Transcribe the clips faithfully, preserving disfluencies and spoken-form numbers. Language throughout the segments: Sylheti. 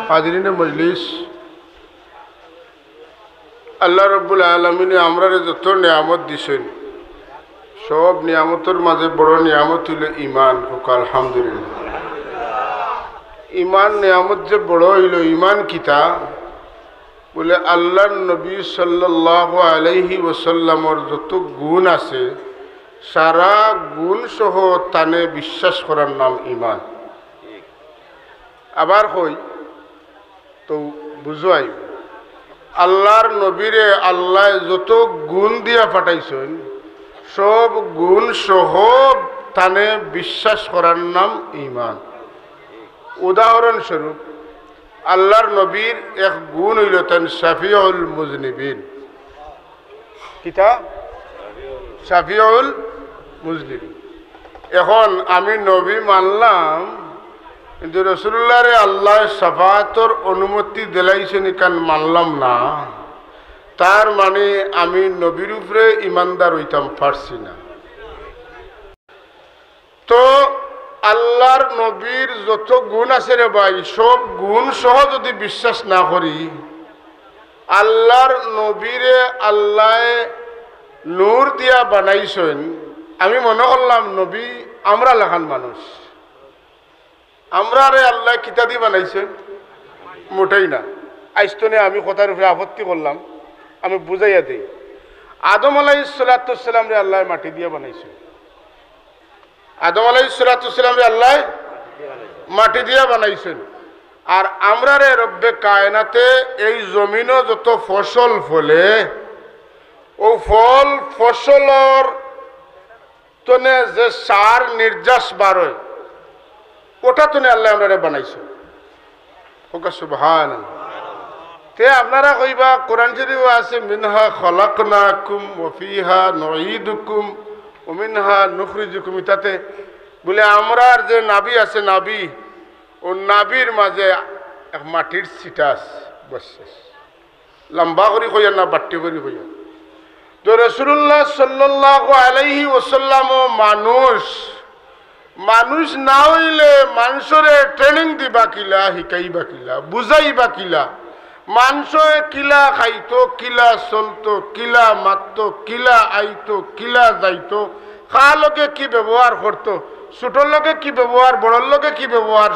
হাজিরিনে মজলিস, আল্লাহ রব্বুল আলামিনে আমরারে যত নিয়ামত দিছইন, সব নিয়ামতর মাঝে বড় নিয়ামত অইলো ইমান। কউক্কা আলহামদুলিল্লাহ। ইমান নিয়ামত যে বড় অইলো, ইমান কিতা? বলে, আল্লাহর নবী সাল্লাল্লাহু আলাইহি ওয়াসাল্লামর যত গুণ আছে, সারা গুণ সহ তানে বিশ্বাস করার নাম ইমান। আবার কই, তো বুঝাই, আল্লাহর নবীরে আল্লায় যত গুণ দিয়া পাঠাইছইন, সব গুণ সহ তানে বিশ্বাস করার নাম ইমান। উদাহরণস্বরূপ, আল্লাহর নবীর এক গুণ অইলো তান শাফিউল মুজনিবিন। কিতা? শাফিউল মুজনিবিন। এখন আমি নবী মানলাম, কিন্তু রাসূলুল্লাহরে আল্লায় শাফাআতর অনুমতি দিলাইছইন, ইখান মানলাম না। তার মানে আমি নবীর উপরে ইমানদার অইতাম পারছি না। তো আল্লাহর নবীর যত গুণ আছে রে ভাই, সব গুণ সহ যদি বিশ্বাস না করি, আল্লাহর নবীরে আল্লায় নূর দিয়া বানাইছইন। আমি মনে করলাম নবী আমরা লাখান মানুষ, আমরারে আল্লায় কিতা দি বানাইছইন? মোটেই না। আইজ তনে আমি কথার উপরে আপত্তি করলাম, আমি বুঝাইয়া দেই। আদম আলাইহিস সালাতু ওয়াস সালামরে আল্লায় মাটি দিয়া বানাইছইন। আদম আলাইহিস সালাতু ওয়াস সালামরে আল্লায় মাটি দিয়া বানাইছইন। আর আমরারে রব্বে কায়নাতে এই জমিনো যত ফসল ফলে, অউ ফল ফসলর তনে যে সার নির্যাস বার অয়, ওটা তনে আল্লায় আমরারে বানাইছইন। কউক্কা সুবহানাল্লাহ। তে আপনারা কইবা, কোরআন শরীফো আছে, "মিনহা খলাকনাকুম ওয়া ফিহা নুঈদুকুম ওয়া মিনহা নুখরিজুকুম", ইতাতে বলে আমরার যে নাভি আছে, নাভি, অউ নাভির মাঝে এক মাটির ছিটা আছে, বস। লম্বা করি কইয়ার না, বাট্টি করি কইয়ার। তো রাসূলুল্লাহ সাল্লাল্লাহু আলাইহি ওয়াসাল্লামও মানুষ, মানুষ না অইলে মানষরে training দিবা কিলা, হিকাইবা কিলা, বুঝাইবা কিলা, মানষে কিলা খাইতো, কিলা চলতো, কিলা মাততো, কিলা আইতো, কিলা যাইতো, কার লগে কি ব্যবহার করতো, ছোটর লগে কি ব্যবহার, বড়র লগে কি ব্যবহার,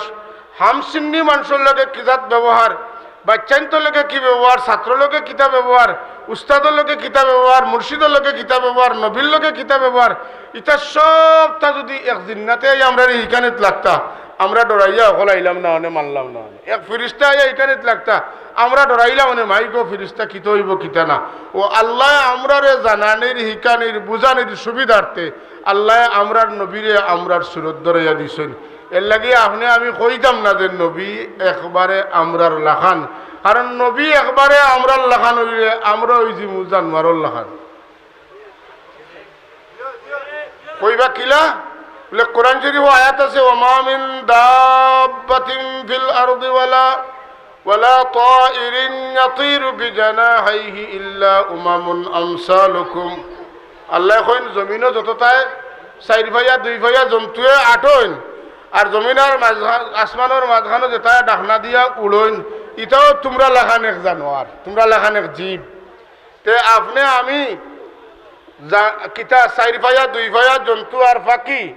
হামসিন্নি মানষর লগে কি জাত ব্যবহার, বাইচ্চাইন্তর লগে কি ব্যবহার, ছাত্রর লগে কিতা ব্যবহার, উস্তাদর লগে কিতা ব্যবহার, মুর্শিদর লগে কিতা ব্যবহার, নবীর লগে কিতা ব্যবহার, ইতা সবতা যুদি এক জিন্নাতে আইয়া আমরারে হিকানিত লাগতা, আমরা ডরাইয়া অকল আইলাম না অনে, মানলাম না অনে। এক ফিরিস্তা আইয়া হিকানিত লাগতা, আমরা ডরাইলাম অনে, মাই গো ফিরিস্তা, কিতা অইবো কিতা না। অউ আল্লায় আমরারে জানানির, হিকানির, বুঝানির সুবিধার্থে আল্লায় আমরার নবীরে আমরার সুরত ধরাইয়া দিছইন। এরলাগি আপনে আমি কইতাম না যে নবী একবারে আমরার লাখান, কারণ নবী একবারে আমরার লাখান অইলে আমরা অইযিমু জানোয়ারর লাখান। কইবা কিলা? বলে কোরআন শরীফো আয়াত আছে, "ওয়া মা মিন দাব্বাতিন ফিল আরদি ওয়ালা, ওয়ালা তাইরিন ইয়াতিরু বিজানাহাইহি ইল্লা উমামুন আমসালুকুম।" আল্লায় কইন, জমিনো যততায় চাইর পাইয়া দুই পাইয়া জন্তুয়ে আটইন, আর জমিন আর মাঝখান, আসমানর মাঝখানো যেতায় ডাকনা দিয়া উড়ইন, ইতাও তুমরা লাখান এক জানোয়ার, তুমরা লাখান এক জীব। তে আপনে আমি যা, কিতা চাইর পাইয়া দুই পাইয়া জন্তু আর পাখি,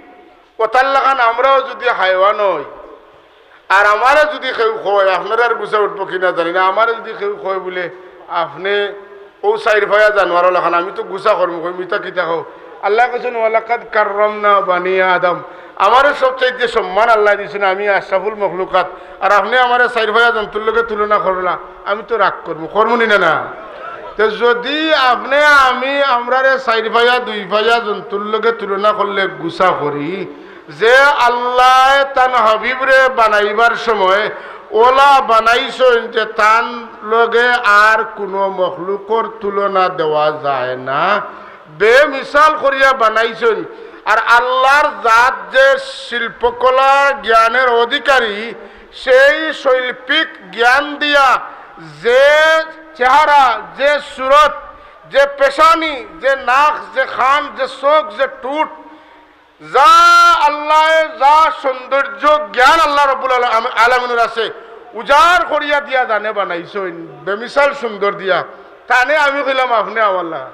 অতার লাখান আমরাও যুদি হায়ওয়ান অই, আর আমারে যুদি কেউ কয়, আপনারার গুছা উঠবো কিনা জানি না, আমারে যুদি কেউ কয় বুলে, "আপনে অউ চাইর পাইয়া জানোয়ারর লাখান", আমি তো গুছা করমু, কইমু, "ইতা কিতা কও?" আল্লায় কইছইন, "ওয়ালাকাদ কাররামনা বানি আদম।" আমারে সবচাইতে সম্মান আল্লায় দিছইন, আমি আশরাফুল মখলুকাত, আর আপনে আমারে চাইর পাইয়া জন্তুর লগে তুলনা করলা, আমি তো রাগ করমু, করমু নি না, না? তে যুদি আপনে আমি আমরারে চাইর পাইয়া দুই পাইয়া জন্তুর লগে তুলনা করলে গুছা করি, যে আল্লায় তান হাবিবরে বানাইবার সময় অলা বানাইছইন যে তান লগে আর কুনু মখলুকর তুলনা দেওয়া যায় না, বেমিসাল করিয়া বানাইছইন। আর আল্লার জাত যে শিল্পকলা জ্ঞানের অধিকারী, সেই শৈল্পিক জ্ঞান দিয়া যে চেহারা, যে সুরত, যে পেশানি, যে নাক, যে কান, যে চোখ, যে ঠুট, যা আল্লায়, যা সৌন্দর্য জ্ঞান আল্লাহ রব্বুল আলা-, আম-, আলামিনের আছে, উজাড় করিয়া দিয়া জানে বানাইছইন, বেমিসাল সুন্দর দিয়া। তানে আমি কইলাম, "আপনে আমার লাখান।"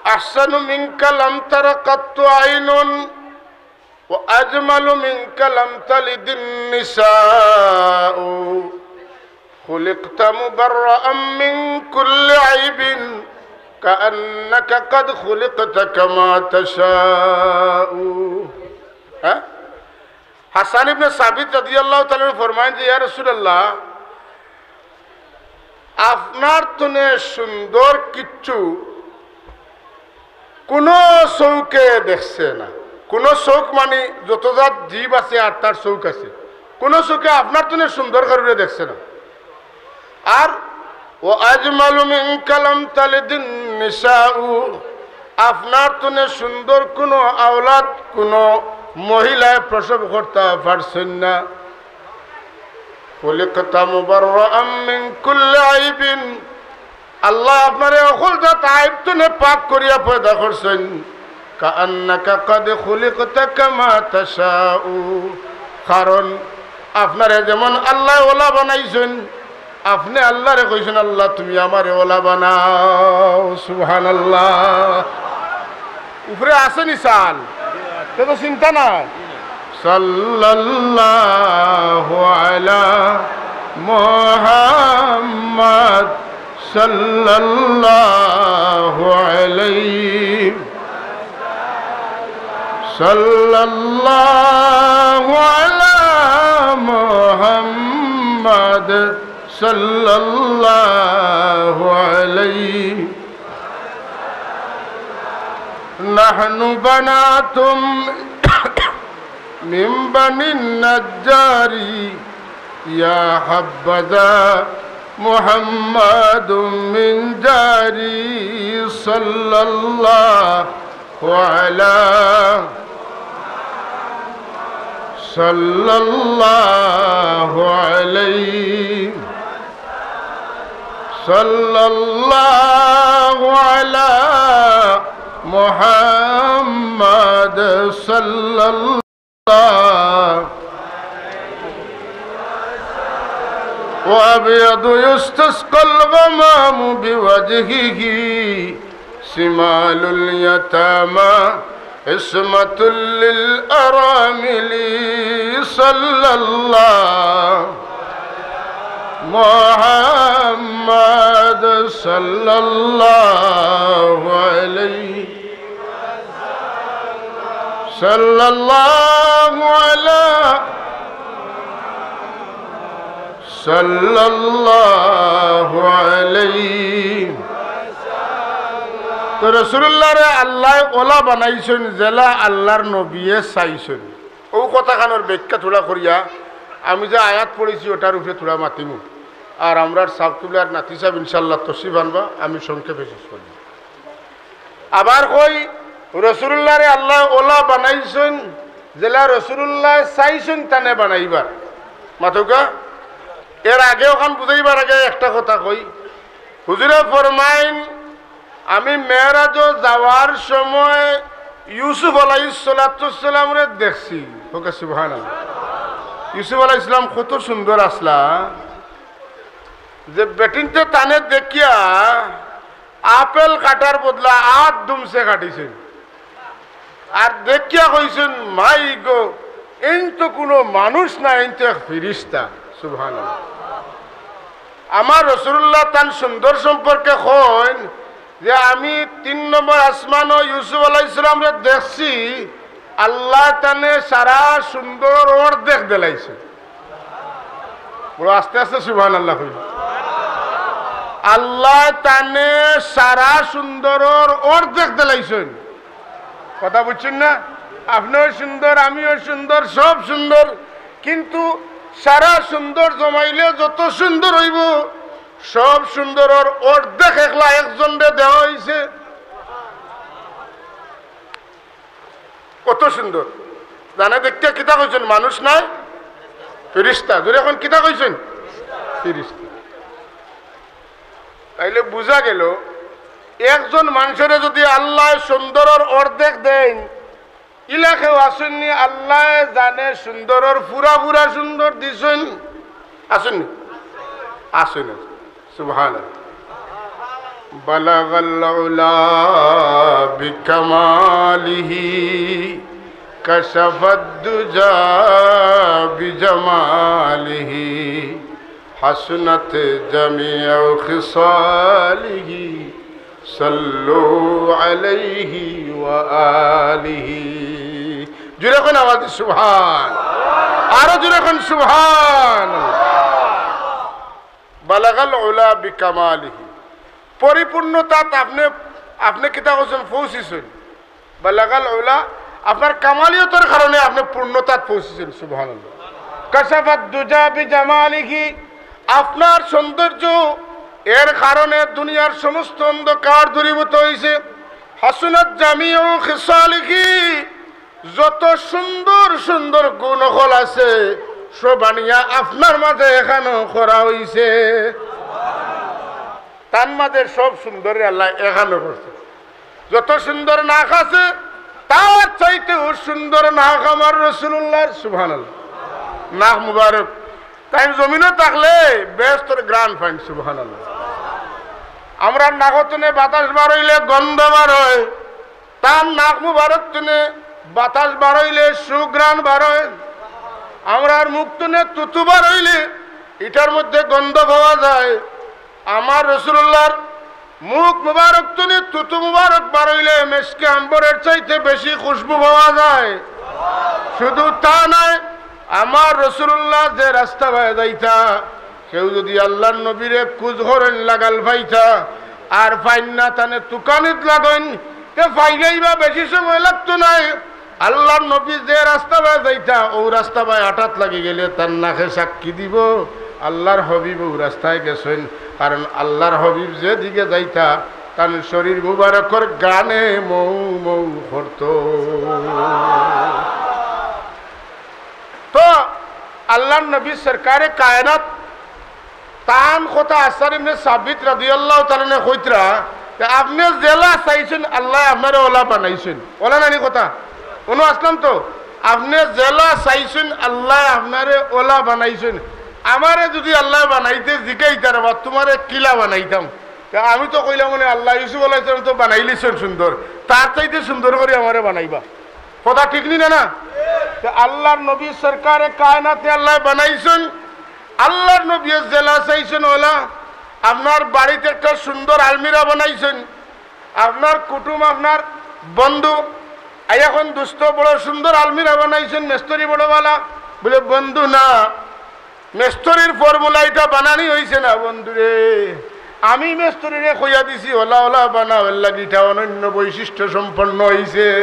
أحسن منك لم تر قط عين وأجمل منك لم تلد النساء. خلقت مبرأ من كل عيب كأنك قد خلقت كما تشاء. হ্যাঁ? হাসান ইবনে সাবিত রাদিয়াল্লাহু তাআলা আনহু ফরমাইন যে, "ইয়া রাসূলুল্লাহ, আপনার তনে সুন্দর কিচ্ছু কুনু চউখে দেখছে না।" কুনু চউখ মানি যত জাত জীব আছে আর তার চউখ আছে, কুনু চউখে আপনার তনে সুন্দর কারুরে দেখছে না। আর "ওয়া আজমালু মিনকা লাম তালিদিন নিসাউ", আপনার তনে সুন্দর কুনু আওলাদ কুনু মহিলায় প্রসব করতা পারছইন না। "খুলিকতা মুবাররাআম মিন কুল্লি আইবিন", আল্লায় আপনারে হকল জাত আইব তনে পাক করিয়া পয়দা করছইন। "কাআন্নাকা কাদ খুলিকতা কামা তাশাউ", কারণ আপনারে যেমন আল্লায় অলা বানাইছইন, আপনে আল্লারে কইছইন, "আল্লাহ, তুমি আমারে অলা বানাও।" সুবহানাল্লাহ। উপরে আছে নি চান? তে তো চিন্তা নাই। সাল্লাল্লাহু আলা মুহাম্মদ সাল্লাল্লাহু আলাইহি, সাল্লাল্লাহু আলা মুহাম্মদ সাল্লাল্লাহু আলাইহি। নাহনু বানাতুম মিন বানিন নাজ্জারি, ইয়া হাব্বাযা মুহাম্মাদুম মিন জারি, সাল্লাল্লাহু আলা, সাল্লাল্লাহু আলাইহি, সাল্লাল্লাহু আলা মুহাম্মাদ, সাল্লাল্লাহু وأبيض يستسقى الغمام بوجهه، شمال اليتامى عصمة للأرامل، صلى الله محمد، صلى الله عليه صلى الله على، صلى الله عليه। তো রাসূলুল্লাহরে আল্লায় অলা বানাইছইন, যেলা আল্লাহর নবীয়ে চাইছইন। অউ কথাখানর ব্যাখ্যা থুড়া করিয়া আমি যে আয়াত পড়ছি, অটার উপরে থুড়া মাতিমু। আর আমরার সাব কিবলা আর নাতি সাব ইনশাআল্লাহ তশরিফ আনবা, আমি সংক্ষেপে শেষ করি। আবার কই, রাসূলুল্লাহরে আল্লায় অলা বানাইছইন, যেলা রাসূলুল্লায় চাইছইন তানে বানাইবার। মাতউক্কা, এর আগে অখান বুঝাইবার আগে একটা কথা কই। হুজুরে ফরমাইন, "আমি মেরাজো যাওয়ার সময় ইউসুফ আলাইহিস সালাতু ওয়াস সালামরে দেখছি।" কউক্কা সুবহানাল্লাহ। ইউসুফ আলাইহিস সালাম কত সুন্দর আছলা, যে বেটিন্তে তানে দেখিয়া আপেল কাটার বদলা আত দুমছে কাটিছইন। আর দেখিয়া কইছইন, "মাই গো, এইন তো কুনু মানুষ না, এইন তো এক ফিরিস্তা।" সুবহানাল্লাহ। আমার রাসূলুল্লাহ তান সুন্দর সম্পর্কে কইন যে, "আমি তিন নম্বর আসমানো ইউসুফ আলাইহিস সালামরে দেখছি, আল্লায় তানে সারা সুন্দরর অর্ধেক দিলাইছে।" বড় আস্তে আস্তে সুবহানাল্লাহ কইন। আল্লায় তানে সারা সুন্দরর অর্ধেক দিলাইছইন। কথা বুঝছইন না? আপনেও সুন্দর, আমিও সুন্দর, সব সুন্দর, কিন্তু সারা সুন্দর জমাইলে যত সুন্দর অইবো, সব সুন্দরর অর্ধেক একলা একজনরে দেওয়া অইছে। কত সুন্দর। তানে দেখিয়া কিতা কইছইন? মানুষ নায়, ফিরিস্তা। জোরে কউক্কা, কিতা কইছইন? ফিরিস্তা। তাইলে বুঝা গেল, একজন মানষরে যুদি আল্লায় সুন্দরর অর্ধেক দেইন, ইলা কেউ আছইন নি? আল্লায় জানে সুন্দরর ফুরা ফুরা সুন্দর দিছইন। আছইন নি? আছইন। সুবহানাল্লাহ। بلغ العلا بكماله، كشف الدجى بجماله، حسنت جميع خصاله، صلوا عليه وآله। জোরে কইন আওয়াজ, সুবহান। আরো জোরে কইন, সুবহান। بلغ العلا بكماله। পরিপূর্ণতাত আপনে, আপনে কিতা কইছইন? পৌঁছিছইন। بلغ العلا, আপনার কামালিয়তর কারণে আপনে পূর্ণতাত পৌঁছিছইন। সুবহানাল্লাহ। كشف الدجى بجماله, আপনার সৌন্দর্য, এর কারণে দুনিয়ার সমস্ত অন্ধকার দূরীভূত অইছে। حسنت جميع خصاله, যত সুন্দর সুন্দর গুণ অকল আছে, সব আনিয়া আপনার মাঝে এখানো করা অইছে। তান মাঝে সব সুন্দররে আল্লায় এখানো করছে। যত সুন্দর নাক আছে, তার চাইতেও সুন্দর নাক আমার রাসুলুল্লাহর। সুবহানাল্লাহ। নাক মুবারক, তাইন জমিনো থাকলে বেহেস্তর ঘ্রাণ পাইন। সুবহানাল্লাহ। আমরার নাকতনে বাতাস বার অইলে গন্ধ বার অয়, তান নাক মুবারক তনে বাতাস বার অইলে সুঘ্রাণ বার অয়। আমরার মুখ তনে তুতু বার অইলে ইটার মধ্যে গন্ধ পাওয়া যায়। আমার রাসুলুল্লাহর মুখ মুবারক তনে তুতু মুবারক বার অইলে মেশকে আম্বরের চাইতে বেশি খুশবু পাওয়া যায়। শুধু তা নায়, আমার রাসুলুল্লাহ যে রাস্তা বায় যাইতা, কেউ যুদি আল্লার নবীরে খুজ করইন লাগাল পাইতা, আর পাইন না তানে তুকানিত লাগইন, তে পাইলেই বা বেশি সময় লাগতো নায়। আল্লার নবী যে রাস্তা বায় যাইতা, অউ রাস্তা বায় আটাত লাগি গেলে তান নাকে সাক্ষী দিবো, আল্লার হাবিব অউ রাস্তায় গেছইন। কারণ আল্লার হাবিব যেদিকে যাইতা, তান শরীর মুবারকর ঘ্রাণে মৌ মৌ করতো। তো আল্লার নবী সরকারে কায়নাত তান কথা হাসান ইবনে সাবিত রাদিয়াল্লাহু তাআলা আনহু কইতরা, যে আপনে যেলা চাইছইন আল্লায় আপনারে অলা বানাইছইন। অলা নানি কথা? অনো আছলাম তো, আপনে যেলা চাইছইন আল্লায় আপনারে অলা বানাইছইন। আমারে যুদি আল্লায় বানাইতে জিগাইতা রে বা, তুমারে কিলা বানাইতাম? তে আমি তো কইলাম, মানে, আল্লায় ইউসুফ আলাইহিস সালাম তো বানাইলিছইন সুন্দর, তার চাইতে সুন্দর করি আমারে বানাইবা। কথা ঠিক নি না, না? তে আল্লার নবী সরকারে কায়নাতে আল্লায় বানাইছইন, আল্লার নবীয়ে যেলা চাইছইন অলা। আপনার বাড়িত একটা সুন্দর আলমিরা বানাইছইন, আপনার কুটুম, আপনার বন্ধু, আইয়া কইন, "দোস্ত, বড় সুন্দর আলমিরা বানাইছইন, মেস্তরি বড় বালা।" বলে, "বন্ধু না, মেস্তরির ফর্মুলা ইটা বানানি অইছে না বন্ধুরে। আমি মেস্তরিরে কইয়া দিছি, অলা অলা বানাও, এর লাগি ইটা অনন্য বৈশিষ্ট্য সম্পন্ন অইছে।"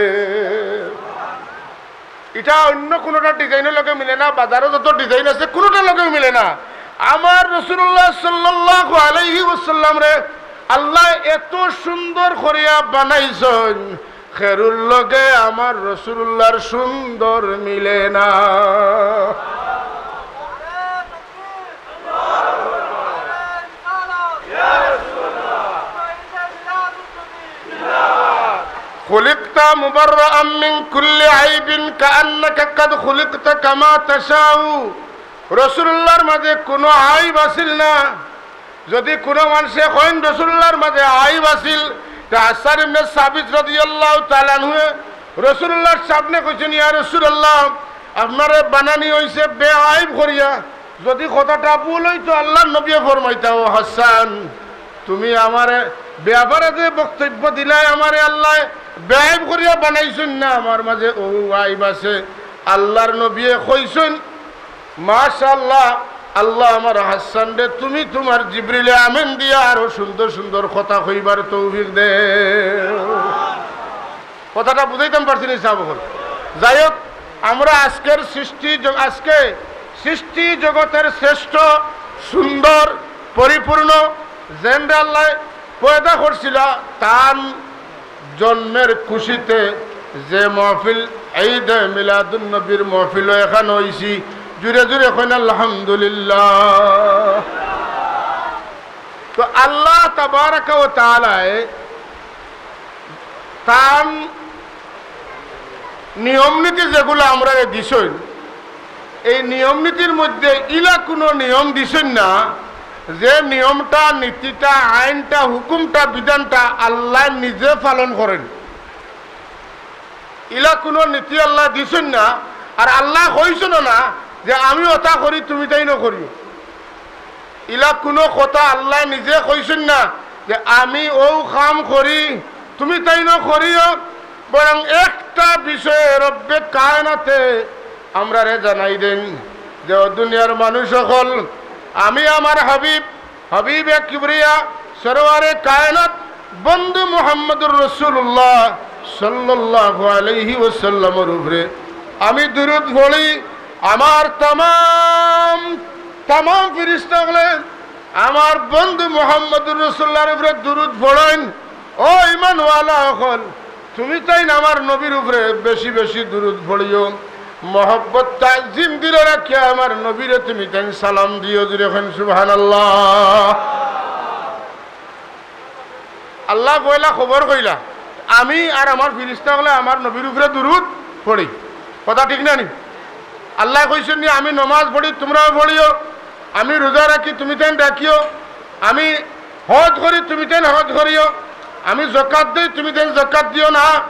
ইটা অইন্য কুনুটার ডিজাইনর লগে মিলে না, বাজারো যত ডিজাইন আছে কুনুটার লগেও মিলে না। আমার রাসুলুল্লাহ সাল্লাল্লাহু আলাইহি ওয়াসাল্লামরে আল্লায় এত সুন্দর করিয়া বানাইছইন, কেউর লগে আমার রাসুলুল্লাহর সুন্দর মিলে না। خلقت مبرأ من كل عيب كأنك قد خلقت كما تشاء। রাসুলুল্লাহর মাঝে কুনু আইব আছিল না। যুদি কুনু মানষে কইন রাসুলুল্লাহর মাঝে আইব আছিল, তে হাসান ইবনে সাবিত রাদিয়াল্লাহু তাআলা আনহুয়ে রাসুলুল্লাহর সামনে কইছইন, "ইয়া রাসুলাল্লাহ, আপনারে বানানি অইছে বেআইব করিয়া।" যুদি কথাটা ভুল অইতো, আল্লার নবীয়ে ফরমাইতা, "ও হাসান, তুমি আমারে বেয়াপারে যে বক্তব্য দিলায়, আমারে আল্লায় বেআইব করিয়া বানাইছইন না, আমার মাঝে অউ আইব আছে।" আল্লার নবীয়ে কইছইন, "মাশাআল্লাহ, আল্লাহ আমার হাসানরে তুমি তুমার জিবরিলে আমিন দিয়া আরো সুন্দর সুন্দর কথা কইবার তৌফিক দেও।" কথাটা বুঝাইতাম পারছি নি সাব অকল? যাই হোক, আমরা আজকের সৃষ্টি জ-, আজকে সৃষ্টি জগতের শ্রেষ্ঠ, সুন্দর, পরিপূর্ণ, যেনরে আল্লায় পয়দা করছিলা, তান জন্মের খুশিতে যে মহফিল, ঈদে মিলাদুন নবীর মহফিল এখান অইছি, জুরে জুরে কইন আলহামদুলিল্লাহ। তো আল্লাহ তাবারাকা ওয়া তাআলায় তান নিয়ম নীতি যেগুলা আমরারে দিছইন, এই নিয়ম নীতির মধ্যে ইলা কুনু নিয়ম দিছইন না, যে নিয়মটা, নীতিটা, আইনটা, হুকুমটা, বিধানটা আল্লায় নিজে পালন করইন। ইলা কুনু নীতি আল্লায় দিছইন না, আর আল্লায় কইছইনও না যে আমি অতা করি, তুমিতাইনও করিও। ইলা কুনু কথা আল্লায় নিজে কইছইন না যে আমি অউ কাম করি, তুমিতাইনও করিও। বরং একটা বিষয়ে রব্বে কায়নাতে আমরারে জানাই দেইন যে, ও দুনিয়ার মানুষ অকল, আমি আমার হাবিব, হাবিবে কিবরিয়া, সরওয়ারে কায়নাত, বন্ধু মুহাম্মদুর রাসূলুল্লাহ সাল্লাল্লাহু আলাইহি ওয়াসাল্লামর উপরে আমি দুরূদ পড়ি। আমার তামাম, তামাম ফিরিস্তা অকলে আমার বন্ধু মুহাম্মদুর রাসূলুল্লাহর উপরে দুরূদ পড়ইন। ও ঈমানওয়ালা অকল, তুমিতাইন আমার নবীর উপরে বেশি বেশি দুরূদ পড়িও, মহব্বত তাজিম দিলে রাখিয়া আমার নবীরে তুমিতাইন সালাম দিও। জুরে কইন সুবহানাল্লাহ। আল্লায় পয়লা খবর কইলা, আমি আর আমার ফিরিস্তা অকলে আমার নবীর উপরে দুরূদ পড়ি। কথা ঠিক না নি? আল্লায় কইছইন নি, আমি নমাজ পড়ি, তুমরাও পড়িও, আমি রোজা রাখি, তুমিতাইন রাখিও, আমি হজ করি, তুমিতাইন হজ করিও, আমি যাকাত দেই, তুমিতাইন যাকাত দিও না।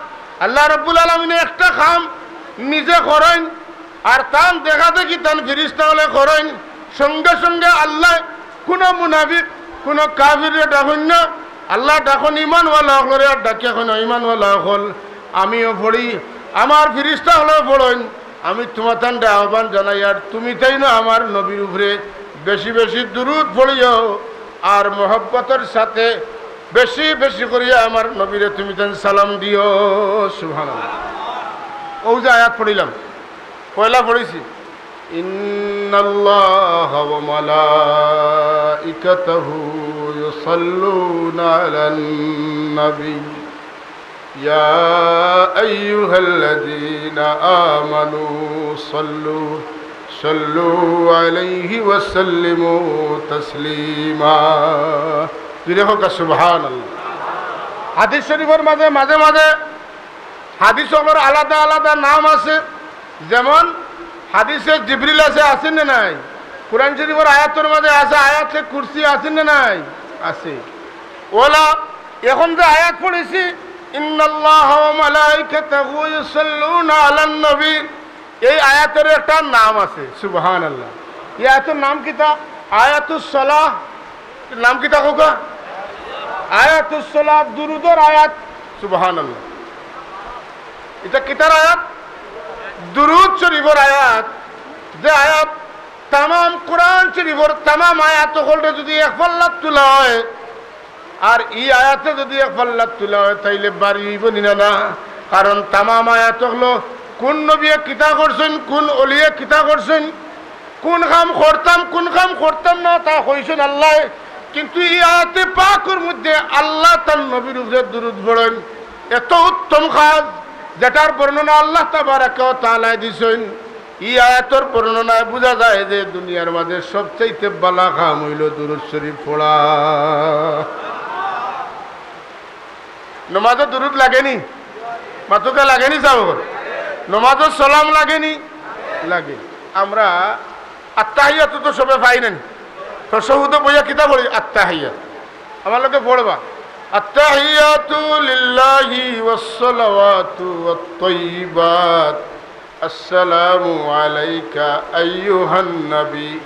আল্লাহ রাব্বুল আলামিনে একটা কাম নিজে করইন, আর তান দেখা দেখি তান ফিরিস্তা অকলে করইন। সঙ্গে সঙ্গে আল্লায় কুনু মুনাফিক, কুনু কাফিররে ডাকইন না। আল্লায় ডাকইন ঈমানওয়ালা অকলরে, আর ডাকিয়া কইন, "ঈমানওয়ালা অকল, আমিও পড়ি, আমার ফিরিস্তা অকলেও পড়ইন, আমি তুমাতানরে আহ্বান জানাই, আর তুমিতাইনও আমার নবীর উপরে বেশি বেশি দুরূদ পড়িও, আর মহব্বতর সাথে বেশি বেশি করিয়া আমার নবীরে তুমিতাইন সালাম দিও।" সুবহানাল্লাহ। অউ যে আয়াত পড়িলাম, পয়লা পড়ছি, إن الله وملائكته يصلون على النبي يا أيها الذين آمنوا صلوا صلوا عليه وسلموا تسليما। জুরে কউক্কা সুবহানাল্লাহ। হাদিস শরীফর মাঝে, মাঝে মাঝে হাদিস অকলর আলাদা আলাদা নাম আছে, যেমন হাদিসে জিবরিল আছে, আছে নি নাই? কোরআন শরীফর আয়াতর মাঝে আছে, আয়াতে কুরসি আছে নি নাই? আছে। অলা, এখন যে আয়াত পড়ছি, إن الله وملائكته يصلون على النبي, এই আয়াতর একটা নাম আছে, সুবহানাল্লাহ। এই আয়াতর নাম কিতা? আয়াতুস সালাহ। নাম কিতা কউক্কা? আয়াতুস সালাহ, দুরূদর আয়াত। সুবহানাল্লাহ। ইটা কিতার আয়াত? দুরূদ শরীফর আয়াত। যে আয়াত তামাম কোরআন শরীফর তামাম আয়াত অকলরে যুদি এক পাল্লাত তুলা অয়, আর ই আয়াতে যুদি এক পাল্লাত তুলা অয়, তাইলে বাড়ি অইবো নি না? না। কারণ তামাম আয়াত অকলো কুন নবিয়ে কিতা করছইন, কুন অলিয়ে কিতা করছইন, কুন কাম করতাম, কুন কাম করতাম না, তা কইছইন আল্লায়। কিন্তু ই আয়াতে পাকর মধ্যে আল্লায় তান নবীর উপরে দুরূদ পড়ইন। এত উত্তম কাজ, যেটার বর্ণনা আল্লাহ তাবারাকা ওয়া তাআলায় দিছইন। ই আয়াতর বর্ণনায় বুঝা যায় যে দুনিয়ার মাঝে সবচাইতে বালা কাম অইলো দুরূদ শরীফ পড়া। নমাজো দুরূদ লাগে নি? মাতউক্কা, লাগে নি সাব? নমাজো সালাম লাগে নি? লাগে। আমরা আত্তাহিয়াতু তো সবে পাই না নি? তাশাহুদো বইয়া কিতা পড়ি? আত্তাহিয়াত। আমার লগে পড়বা। التحيات لله والصلوات الطيبات. السلام عليك أيها النبي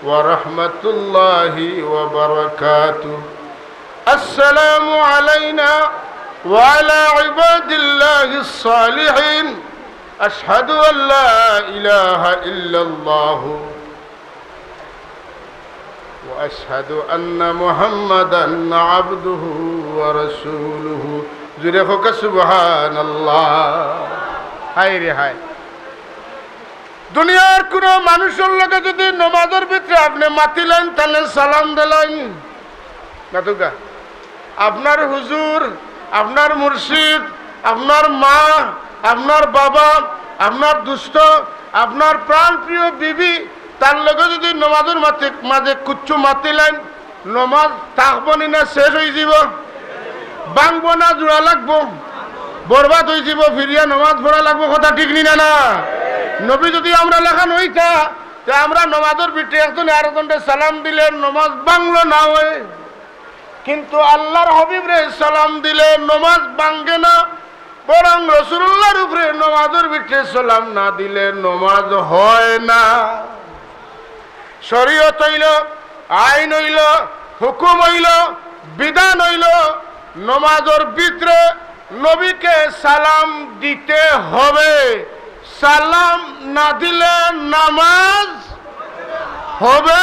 ورحمة الله وبركاته. السلام علينا وعلى عباد الله الصالحين. أشهد أن لا إله إلا الله وأشهد أن محمدا عبده ورسوله. জুরে কউক্কা সুবহানাল্লাহ। হায় রে হায়। দুনিয়ার কুনু মানুষর লগে যুদি নমাজর ভিতরে আপনে মাতিলাইন, তাইলে সালাম দিলাইন, মাতউক্কা, আপনার হুজুর, আপনার মুর্শিদ, আপনার মা, আপনার বাবা, আপনার দুস্ত, আপনার প্রাণপ্রিয় বিবি, তার লগে যুদি নমাজর মাতে-, মাঝে কুচ্ছু মাতিলাইন, নমাজ থাকবো নি না শেষ অইযিবো? ভাঙবো না জোড়া লাগবো? বরবাদ অইযিবো, ফিরিয়া নমাজ পড়া লাগবো, কথা ঠিক নি না? না, নবী যুদি আমরার লাখান অইতা, তে আমরা নমাজর ভিতরে একজনে আরকজনরে সালাম দিলে নমাজ ভাঙলো না অয়, কিন্তু আল্লার হাবিবরে সালাম দিলে নমাজ ভাঙে না, বরং রাসুলুল্লাহর উপরে নমাজর ভিতরে সালাম না দিলে নমাজ হয় না। শরীয়ত অইলো, আইন অইলো, হুকুম অইলো, বিধান অইলো, নমাজর ভিতরে নবীকে সালাম দিতে হবে। সালাম না দিলে নামাজ হবে?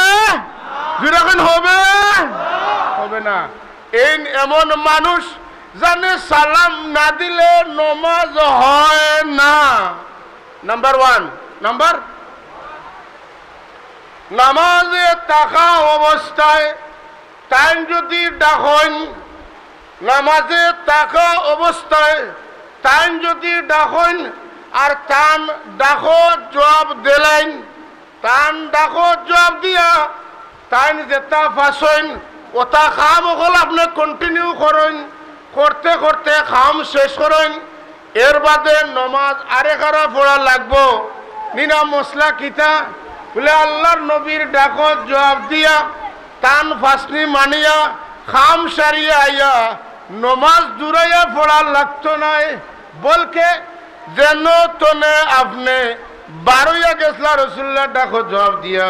জুরে কইন, হবে? হবে না। এইন এমন মানুষ যানে সালাম না দিলে নমাজ হয় না। Number one. নাম্বার, নামাজে থাকা অবস্থায় তাইন যুদি ডাকইন, নামাজে থাকা অবস্থায় তাইন যুদি ডাকইন আর তান ডাকো জুয়াব দিলাইন, তান ডাকো জুয়াব দিয়া তাইন যেতা ফাছইন, অতা কাম অকল আপনে continue করইন, করতে করতে কাম শেষ করইন, এর বাদে নমাজ আরেকবার পড়া লাগবো নি না? মাসলা কিতা? বুলে, আল্লার নবীর ডাকো জুয়াব দিয়া, তান ফাছনি মানিয়া, কাম সারিয়া আইয়া, নমাজ দুরাইয়া পড়া লাগতো নায়, বলকে যেন তনে আপনে বারইয়া গেছলা রাসুলুল্লাহর ডাকো জুয়াব দিয়া,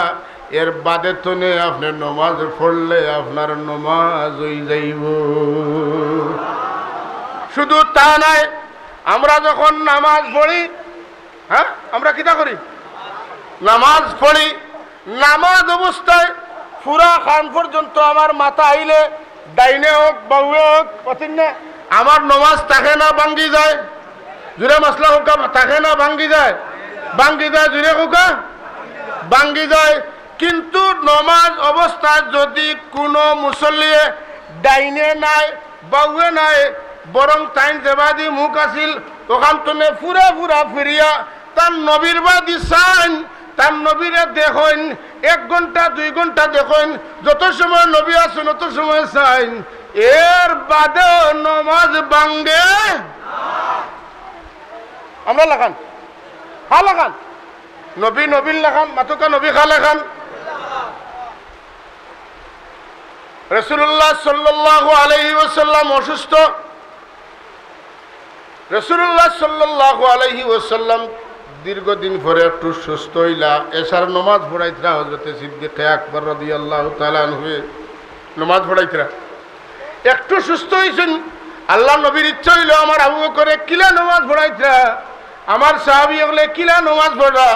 এর বাদে তনে আপনে নমাজ পড়লে আপনার নমাজ অইযাইবো। শুধু তা নায়, আমরা যখন নামাজ পড়ি, হ্যাঁ, আমরা কিতা করি? নামাজ পড়ি। নামাজ অবস্থায় পুরা কান পর্যন্ত আমার মাথা আইলে, ডাইনে অউক, বাউয়ে অউক, অতএব না, আমার নমাজ থাকে না, ভাঙ্গি যায়। জুরে মাসলা কউক্কা, থাকে না, ভাঙ্গি যায়, ভাঙ্গি যায়, জুরে কউক্কা, ভাঙ্গি যায়। কিন্তু নমাজ অবস্থায় যুদি কুনু মুসল্লিয়ে ডাইনে নাই, বাউয়ে নাই, বরং তাইন যেবাদি মুখ আছিল, অখান তনে পুরা পুরা ফিরিয়া তান নবীর বাদি চাইন, তান নবীরে দেখইন, এক ঘন্টা দুই ঘন্টা দেখইন, যত সময় নবী আছইন অত সময় চাইন, এর বাদেও নমাজ ভাঙ্গে। আমরা লাখান, কার লাখান? নবী নবীর লাখান, মাতউক্কা নবী কার লাখান? রাসুলুল্লাহ সাল্লাল্লাহু আলাইহি ওয়াসাল্লাম অসুস্থ। রাসুলুল্লাহ সাল্লাল্লাহু আলাইহি ওয়াসাল্লাম দীর্ঘদিন পরে একটু সুস্থ অইলা, এশার নমাজ পড়াইতরা হযরতে সিদ্দিকে আকবর রাদিয়াল্লাহু তাআলা আনহুয়ে নমাজ পড়াইতরা। একটু সুস্থ অইছইন, আল্লার নবীর ইচ্ছা অইলো, আমার আবু বকরে কিলা নমাজ পড়াইতরা, আমার সাহাবী অকলে কিলা নমাজ পড়রা,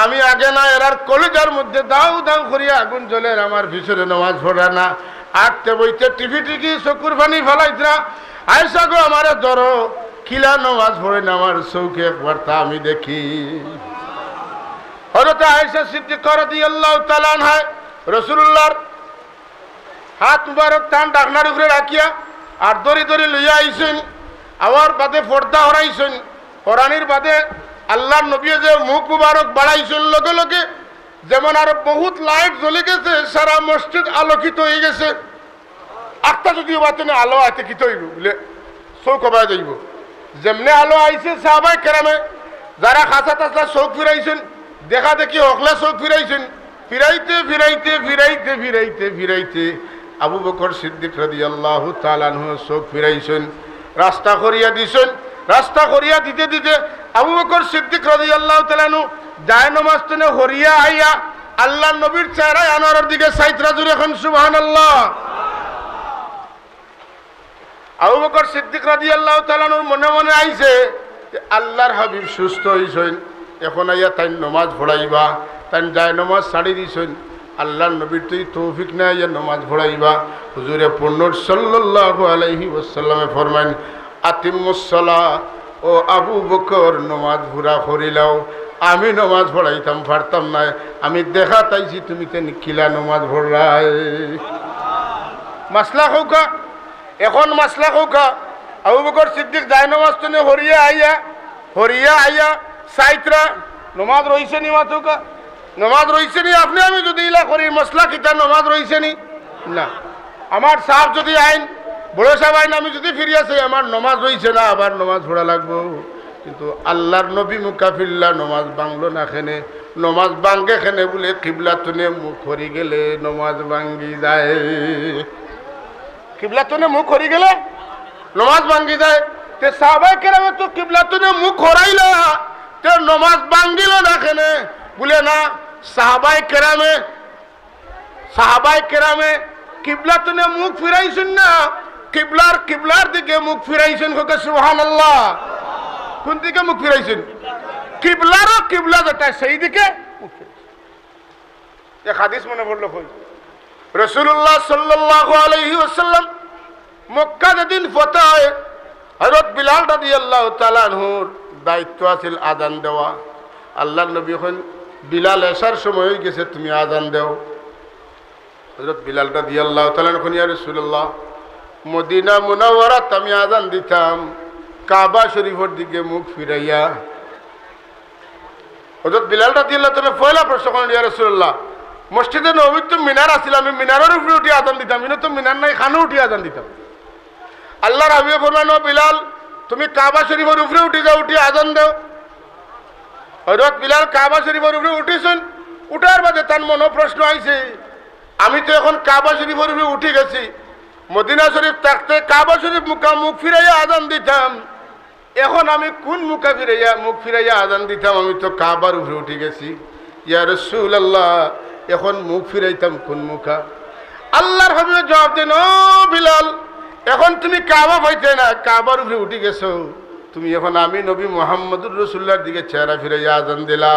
আমি আগে না এরার কলিজার মধ্যে দাউ দাউ করিয়া আগুন জ্বলের, আমার পিছনে নমাজ পড়রা না। আটতে বইতে টিপি টিপি চকুর পানি ফালাইতরা, আয়েশা গো আমারে ধরো, কিলা নমাজ পড়ইন আমার চউখে একবার তা আমি দেখি। হযরতে আয়েশা সিদ্দিকা রাদিয়াল্লাহু তাআলা আনহায় রাসুলুল্লাহর হাত মুবারক তান ডাকনার উপরে রাখিয়া আর ধরি ধরি লইয়া আইছইন। আওয়ার বাদে পর্দা হরাইছইন। হরানির বাদে আল্লার নবীয়ে যে মুখ মুবারক বাড়াইছইন, লগে লগে যেমন আরো বহুত লাইট জ্বলি গেছে, সারা মসজিদ আলোকিত অইগেছে। আখতা যুদি অবায় তনে আলো আইতে কিতা অইবো? বুলে, চউখ অবায় যাইবো। যেমনে আলো আইছে, সাহাবায়ে কেরামে যারা কাছাত আছলা চউখ ফিরাইছইন, দেখা দেখি হকলে চউখ ফিরাইছইন। ফিরাইতে, ফিরাইতে, ফিরাইতে, ফিরাইতে, ফিরাইতে আবু বকর সিদ্দিক রাদিয়াল্লাহু তাআলা আনহু চউখ ফিরাইছইন, রাস্তা করিয়া দিছইন। রাস্তা করিয়া দিতে দিতে আবু বকর সিদ্দিক রাদিয়াল্লাহু তাআলা আনহু জায়নমাজ তনে হরিয়া আইয়া আল্লার নবীর চেহারায় আনোয়ারর দিকে চাইতরা। জুরে কইন সুবহানাল্লাহ। আবু বকর সিদ্দিক রাদিয়াল্লাহু তাআলা আনহুর মনে মনে আইছে যে আল্লার হাবিব সুস্থ অইছইন, এখন আইয়া তাইন নমাজ পড়াইবা, তাইন জায়নমাজ ছাড়ি দিছইন, আল্লার নবীর তো ই তৌফিক নাই আইয়া নমাজ পড়াইবা। হুজুরে পুরনুর সাল্লাল্লাহু আলাইহি ওয়াসাল্লামে ফরমাইন, আতিম্মুস সালাহ, ও আবু বকর, নমাজ পুরা করিলাও, আমি নমাজ পড়াইতাম পারতাম নায়, আমি দেখাত আইছি তুমি তেন কিলা নমাজ পড়রায়। মাসলা কউক্কা, এখন মাসলা কউক্কা, আবু বকর সিদ্দিক জায়নমাজ তনে হরিয়া আইয়া, হরিয়া আইয়া চাইতরা, নমাজ রইছে নি মাতউক্কা? নমাজ রইছে নি? আপনে আমি যুদি ইলা করি, মাসলা কিতা নমাজ রইছে নি? না। আমার সাব যুদি আইন, বড় সাহেব, আমি যদি ফিরিয়া চাই, আমার নমাজ রইছে না, আবার নমাজ পড়া লাগবো। কিন্তু আল্লাহর নবী মুখা ফিরলা নমাজ ভাঙলো না কেনে? নমাজ ভাঙে কেনে বুলে কিবলাতুনে মুখ করি গেলে নমাজ ভাঙ্গি যায়। কিবলাতুনে মুখ করি গেলে নমাজ ভাঙ্গি যায়। তে সাহাবায়ে কেরামে তো কিবলাতুনে মুখ করাইলা, তে নমাজ ভাঙ্গিল না কেনে? বুলে না, সাহাবায়ে কেরামে সাহাবায়ে কেরামে কিবলাতুনে মুখ ফিরাইছইন না, কিবলার, কিবলার দিকে মুখ ফিরাইছইন। কউক্কা সুবহানাল্লাহ। কোন দিকে মুখ ফিরাইছইন? কিবলারও কিবলা যেটা, সেই দিকে মুখ ফিরাইছইন। এক হাদিস মনে পড়লো কই, রাসূলুল্লাহ সাল্লাল্লাহু আলাইহি ওয়াসাল্লাম মক্কা যেদিন ফতহ অয়, হযরত বিলাল রাদিয়াল্লাহু তাআলা আনহুর দায়িত্ব আছিল আজান দেওয়া। আল্লাহর নবী কইন, "বিলাল, এশার সময় অই গেছে, তুমি আজান দেও।" হযরত বিলাল রাদিয়াল্লাহু তাআলা আনহু কইন, "ইয়া রাসূলুল্লাহ, মদিনা মুনাওয়ারাত আমি আজান দিতাম, কাবা শরীফর দিকে মুখ ফিরাইয়া।" হযরত বিলাল রাদিয়াল্লাহু তাআলা পয়লা প্রশ্ন করইন, "ইয়া রাসূলুল্লাহ, মসজিদে নববীত তো মিনার আছিল, আমি মিনারর উপরে উঠি আজান দিতাম, ইনো তো মিনার নাই, কানো উঠি আজান দিতাম?" আল্লাহর হাবিবে ফরমাইন, "ও বিলাল, তুমি কাবা শরীফর উপরে উঠি যাও, উঠি আজান দেও।" হযরত বিলাল কাবা শরীফর উপরে উঠিছইন, উঠার বাদে তান মনো প্রশ্ন আইছে, "আমি তো এখন কাবা শরীফর উপরে উঠি গেছি, মদিনা শরীফ থাকতে কাবা শরীফ মুখা মুখ ফিরাইয়া আজান দিতাম, এখন আমি কোন মুখা ফিরাইয়া, মুখ ফিরাইয়া আজান দিতাম? আমি তো কাবার উপরে উঠি গেছি। ইয়া রাসূলুল্লাহ, এখন মুখ ফিরাইতাম কোন মুখা?" আল্লাহর হাবিবে জবাব দেইন, "ও বিলাল, এখন তুমি কাবা পাইতে না, কাবার উপরে উঠি গেছো। তুমি এখন আমি নবী মুহাম্মদুর রাসূলুল্লাহর দিকে চেহারা ফিরাইয়া আজান দিলা।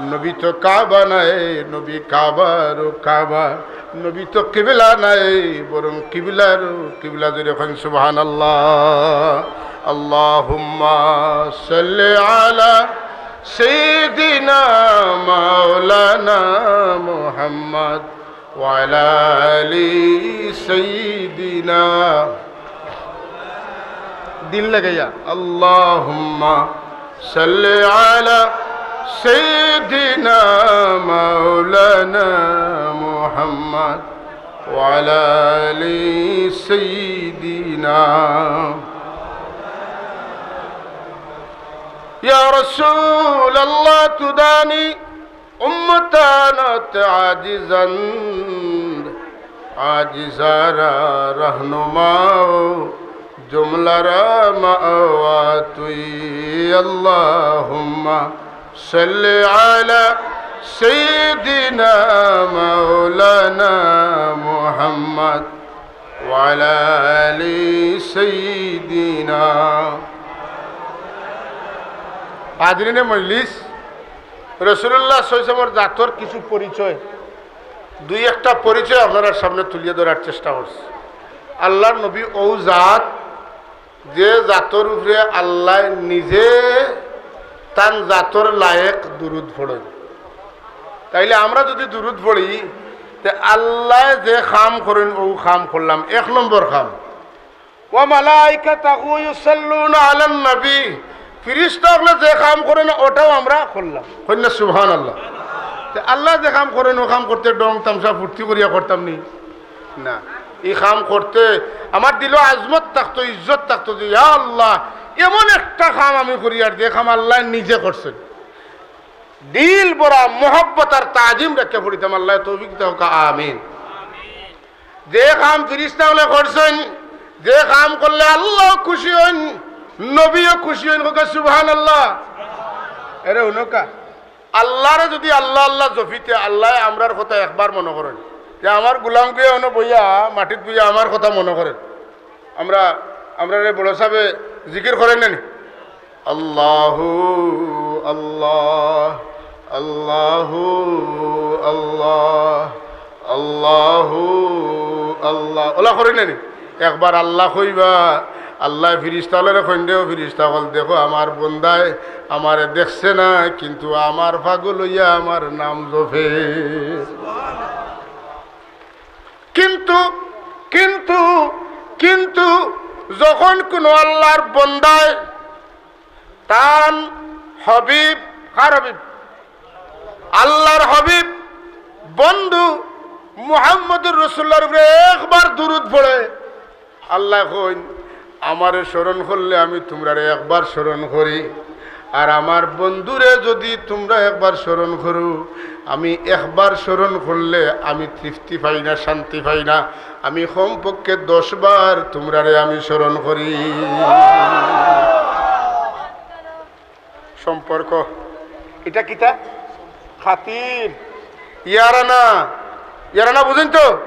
নবী তো কাবা নায়, নবী কাবারও কাবা।" নবী তো কিবলা নায়, বরং কিবলার কিবলা। জোরে কইন সুবহানাল্লাহ। আল্লাহুম্মা সাল্লি আলা সাইয়্যিদিনা মাওলানা মুহাম্মদ ওয়া আলা আলি সাইয়্যিদিনা। দিল লাগাইয়া, আল্লাহুম্মা সাল্লি আলা সাইয়্যিদিনা মাওলানা মুহাম্মদ ওয়া আলা আলি সাইয়্যিদিনা। ইয়া রাসূলুল্লাহ, তুদানি উম্মতানত আজিজান, আজিজারা রহনুমাও, জুমলারা মাওয়া তুই। আল্লাহুম্মা সাল্লি আলা সাইয়্যিদিনা মাওলানা মুহাম্মদ ওয়া আলা আলি সাইয়্যিদিনা। হাজিরিনে মজলিস, রাসূলুল্লাহ সাল্লাল্লাহু আলাইহি ওয়াসাল্লামর জাতর কিছু পরিচয়, দুই একটা পরিচয় আপনারার সামনে তুলিয়া ধরার চেষ্টা করছি। আল্লাহর নবী অউ জাত, যে জাতর উপরে আল্লায় নিজে তান জাতর লায়েক দুরুদ পড়ইন। তাইলে আমরা যুদি দুরুদ পড়ি, তে আল্লায় যে কাম করইন, অউ কাম করলাম, এক নম্বর কাম। "ওয়া মালাইকাতাহু ইউসাল্লুনা আলান নবী।" ফিরিস্তা অকলে যে কাম করইন, অটাও আমরা করলাম। কইন না সুবহানাল্লাহ। তে আল্লায় যে কাম করইন, অউ কাম করতে ঢং তামশা ফুর্তি করিয়া করতাম নি? না। ই কাম করতে আমার দিলো আজমত থাকতো, ইজ্জত থাকতো যে, ইয়া আল্লাহ, এমন একটা কাম আমি করিয়ার, যে কাম আল্লায় নিজে করছইন। দিল ভরা মহব্বত আর তাজিম রাখিয়া পড়িতাম। আল্লায় তৌফিক দেউক্কা, আমিন। যে কাম ফিরিস্তা অকলে করছইন, যে কাম করলে আল্লাহ খুশি অইন, নবীও খুশি অইন, কউক্কা সুবহানাল্লাহ। এরে হুনউক্কা, আল্লারে যুদি আল্লাহ আল্লাহ জপিতে, আল্লায় আমরার কথা একবার মনো করইন, যে আমার গুলামগুয়ে অনো বইয়া, মাটিত বইয়া আমার কথা মনো করইন। আমরা, আমরারে বড় সাবে জিকির করইন না নি? আল্লাহু আল্লাহ, আল্লাহু আল্লাহ, আল্লাহু আল্লাহ। অলা করইন না নি? একবার আল্লাহ কইবা, আল্লায় ফিরিস্তা অকলরে কইন দে, "ও ফিরিস্তা অকল, দেখো আমার বন্দায় আমারে দেখছে না, কিন্তু আমার পাগল অইয়া আমার নাম জপে।" কিন্তু, কিন্তু, কিন্তু যখন কুনু আল্লাহর বন্দায় তান হাবিব, কার হাবিব? আল্লাহর হাবিব, বন্ধু মুহাম্মদুর রাসূলুল্লাহর উপরে একবার দুরূদ পড়ে, আল্লায় কইন, "আমারে স্মরণ করলে আমি তুমরারে একবার স্মরণ করি, আর আমার বন্ধুরে যুদি তুমরা একবার স্মরণ করো, আমি একবার স্মরণ করলে আমি তৃপ্তি পাই না, শান্তি পাই না, আমি কমপক্ষে দশ বার তুমরারে আমি স্মরণ করি।" সম্পর্ক। ইটা কিতা? খাতির। ইয়ারানা। ইয়ারানা বুঝইন তো?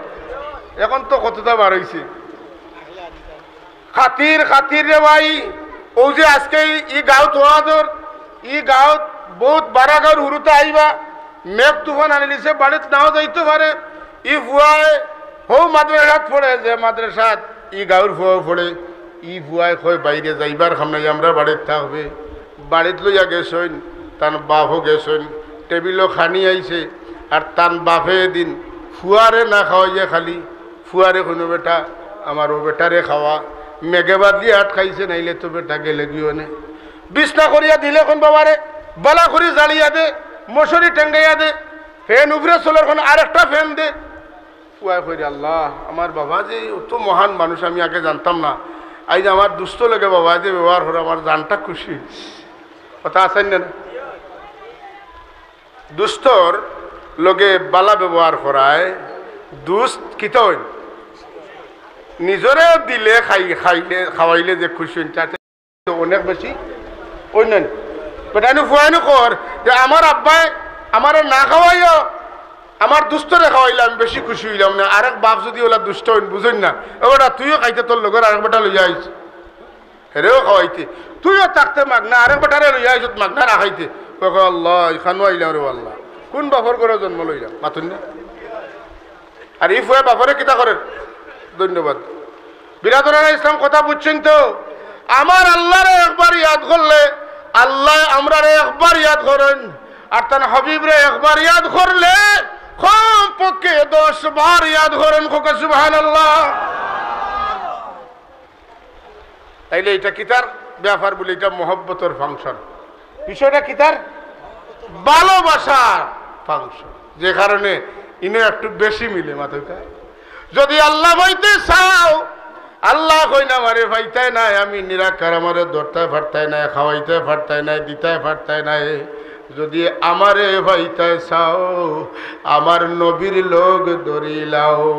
এখন তো কততা বার অইছে। খাতির, খাতির রে ভাই। অউ যে আজকে ই, ই গাঁওত ওয়াজ অর, ই গাঁওত বউত বারা গাঁওর হুরুতা আইবা। মেঘ তুফান আনিলিছে, বাড়িত নাও যাইতো পারে। ই ফুয়ায় হউ মাদ্রাসাত পড়ে, যে মাদ্রাসাত ই গাঁওর ফুয়াও পড়ে, ই ফুয়ায় কয়, "বাইরে যাইবার কাম নাই, আমরার বাড়িত থাকবে।" বাড়িত লইয়া গেছইন, তান বাফও গেছইন, টেবিলো খানি আইছে, আর তান বাফে এদিন ফুয়ারে না খাওয়াইয়া খালি ফুয়ারে কইন, "বেটা, আমার অউ বেটারে খাওয়া, মেঘে বাদলি আটকাইছে, নাইলে তো বেটা গেলেগি অনে।" বিছনা করিয়া দিলে কইন বাবারে, বালা করি জালিয়া দে, মশারি টাঙ্গাইয়া দে, ফ্যান উপরে চলের কইন আরেকটা ফ্যান দে। ফুয়ায় কইরে, "আল্লাহ, আমার বাবা যে অত মহান মানুষ, আমি আগে জানতাম না। আইজ আমার দুস্ত লগে বাবায় যে ব্যবহার করে, আমার জানটা খুশি অইছে।" কথা আছে না? দুস্তর লগে বালা ব্যবহার করায় দুস্ত কিতা অইন? নিজরে দিলে খাই-, খাইলে, খাওয়াইলে যে খুশি অইন, তাতে তো অনেক বেশি অইন না নি? বেটাইনু ফুয়াইনু কর যে, "আমার আব্বায় আমারে না খাওয়াইও, আমার দুস্তরে খাওয়াইলে আমি বেশি খুশি অইলাম না।" আরেক বাফ যুদি অলা দুস্ত অইন, বুঝইন না, "ও বেটা, তুইও খাইতে তোর লগর আরেক বেটা লইয়া আইছ, হেরেও খাওয়াইতে, তুইও থাকতে মাগনা, আরেক বেটারে লইয়া আইছত মাগনা না খাইতে।" ও কয়, "আল্লাহ, ইখানো আইলাম রে আল্লাহ, কুন বাফর ঘরো জন্ম লইলাম?" মাতইন না? আর ই ফুয়ায় বাফরে কিতা করের? ধন্যবাদ। বিরাদরানে ইসলাম, কথা বুঝছইন তো? আমার আল্লারে একবার ইয়াদ করলে, আল্লায় আমরারে একবার ইয়াদ করইন, আর তান হাবিবরে একবার ইয়াদ করলে কমপক্ষে দশ বার ইয়াদ করইন। কউক্কা সুবহানাল্লাহ। তাইলে ইটা কিতার ব্যাপার বলে? ইটা মহব্বতর function। বিষয়টা কিতার? ভালোবাসার function। যে কারণে ইনো একটু বেশি মিলে মাতইন। যুদি আল্লাহ পাইতে চাও, আল্লায় কইন, "আমারে পাইতায় নায়, আমি নিরাকার, আমারে ধরতায় পারতায় নায়, খাওয়াইতায় পারতায় নায়, দিতায় পারতায় নায়।" যুদি আমারে পাইতায় চাও, আমার নবীর লগ ধরিলাও।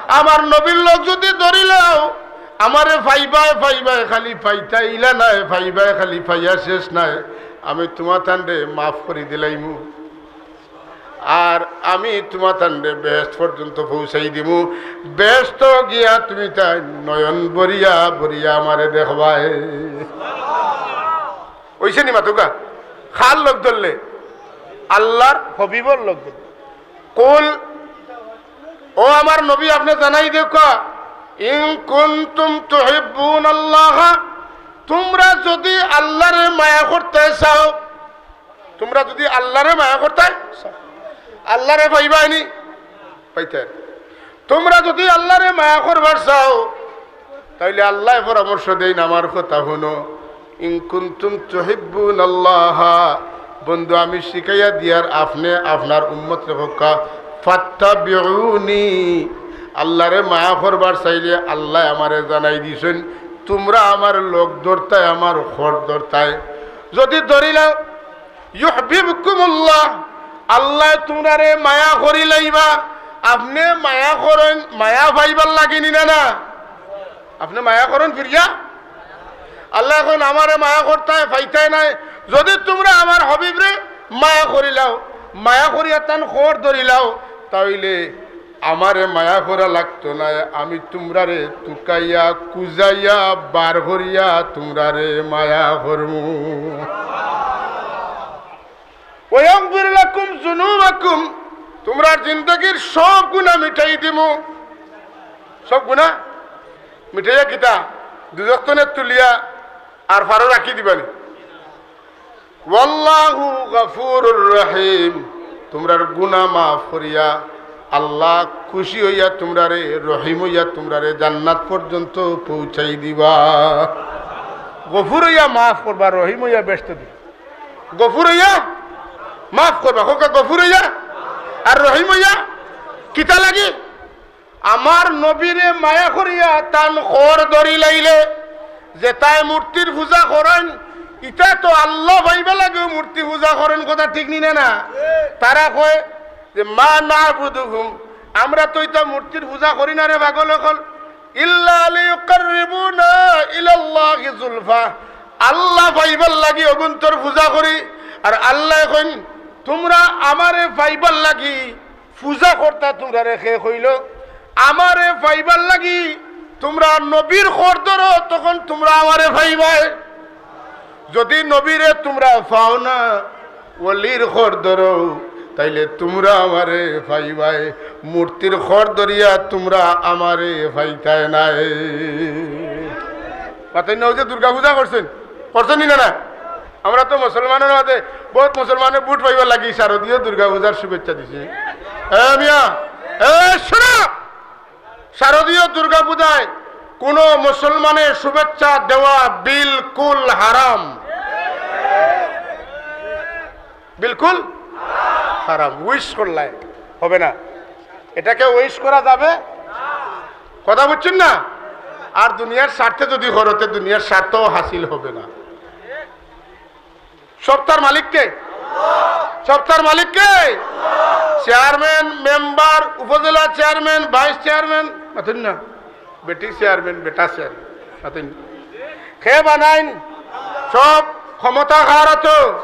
আমার নবীর লগ যুদি ধরিলাও, আমারে পাইবায়, পাইবায়, খালি পাইতায় ইলা নায়, পাইবায়, খালি পাইয়া শেষ নায়। আমি তুমাতানরে মাফ করি দিলাইমু। আর আমি তুমাতানরে বেহেশত পর্যন্ত পৌঁছাই দিমু। বেহেশত গিয়া তুমিতাইন নয়ন ভরিয়া ভরিয়া আমারে দেখবায়। অইছে নি মাতউক্কা? কার লগ ধরলে? আল্লার হাবিবর লগ ধরলে। কুল, ও আমার নবী, আপনে জানাই দেউক্কা, ইন কুনতুম তুহিব্বুনাল্লাহ, তুমরা যুদি আল্লারে মায়া করতায় চাও, তুমরা যুদি আল্লারে মায়া করতায় চাও, আল্লারে পাইবায় নি? পাইতায়। তুমরা যুদি আল্লারে মায়া করবার চাও, তাইলে আল্লায় পরামর্শ দেইন, আমার কথা হুনো। ইন কুনতুম তুহিব্বুনাল্লাহ, বন্ধু, আমি শিখাইয়া দিয়ার, আপনে আপনার উম্মতরে কউক্কা, ফাত্তাবিউনি, আল্লারে মায়া করবার চাইলে আল্লায় আমারে জানাই দিছইন, তুমরা আমার লগ ধরতায়, আমার খর ধরতায়। যুদি ধরিলাও, ইউহবিবকুমুল্লাহ, আল্লায় তুমরারে মায়া করিলাইবা। আপনে মায়া করইন, মায়া পাইবার লাগি নি না, না? আপনে মায়া করইন ফিরিয়া? আল্লায় কইন, আমারে মায়া করতায়, পাইতায় নায়। যুদি তুমরা আমার হাবিবরে মায়া করিলাও, মায়া করিয়া তান খর ধরিলাও, তাইলে আমারে মায়া করা লাগতো নায়, আমি তুমরারে তুকাইয়া, কুজাইয়া, বার করিয়া তুমরারে মায়া করমু। ওয়া ইয়াগফির লাকুম যুনুবাকুম, তুমরার জিন্দেগির সব গুনা মিটাই দিমু। সব গুনা মিটাইয়া কিতা? দুজখ তনে তুলিয়া আর ফারো রাখি দিবানি। ওয়াল্লাহু গাফুরুর রহিম, তুমরার গুনা মাফ করিয়া আল্লাহ খুশি অইয়া তুমরারে, রহিম অইয়া তুমরারে জান্নাত পর্যন্ত পৌঁছাই দিবা। গফুর অইয়া মাফ করবা, রহিম অইয়া বেহেশত দিবা। গফুর অইয়া মাফ করবা, কউক্কা গফুর অইয়া। আর রহিম অইয়া কিতা লাগি? আমার নবীরে মায়া করিয়া তান খর ধরি লাইলে, যেতায় মূর্তির পূজা করইন, ইতায় তো আল্লা পাইবার লাগিও মূর্তি পূজা করইন, কথা ঠিক নি না? না, তারা কয় যে, "মা না'বুদুহুম, আমরা তো ইতা মূর্তির পূজা করি না রে পাগল অকল, ইল্লা লিইউকাররিবুনা ইলাল্লাহি যুলফা, আল্লা পাইবার লাগি অগুইন্তর পূজা করি।" আর আল্লায় কইন, "তুমরা আমারে পাইবার লাগি পূজা করতা তুমরারে কে কইলো? আমারে পাইবার লাগি তুমরা নবীর খর ধরো, তখন তুমরা আমারে পাইবায়। যদি নবীরে তুমরা পাও না, অলির খর ধরো, তাইলে তুমরা আমারে পাইবায়। মূর্তির খর ধরিয়া তুমরা আমারে পাইতায় নায়।" মাতইন না, অউ যে দুর্গা পূজা করছইন, করছইন নি না? না, আমরা তো মুসলমানর মাঝে বউত মুসলমানে ভুট পাইবার লাগি শারদীয় দুর্গা পূজার শুভেচ্ছা দিছে। এ মিয়া, এ শোনো, শারদীয় দুর্গা পূজায় কোনো মুসলমানের শুভেচ্ছা দেওয়া বিলকুল হারাম, বিলকুল হারাম। উইশ করলায় হবে না, এটাকে উইশ করা যাবে, কথা বুঝছইন না? আর দুনিয়ার স্বার্থে যদি করো, তে দুনিয়ার স্বার্থও হাসিল হবে না। সত্তার মালিক কে? সত্তার মালিক কে? চেয়ারম্যান, মেম্বার, উপজেলা চেয়ারম্যান, ভাইস চেয়ারম্যান, মাতইন না, বেটি চেয়ারম্যান, বেটা চেয়ারম্যান, মাতইন না। কে বানাইন? সব ক্ষমতা কার আতো?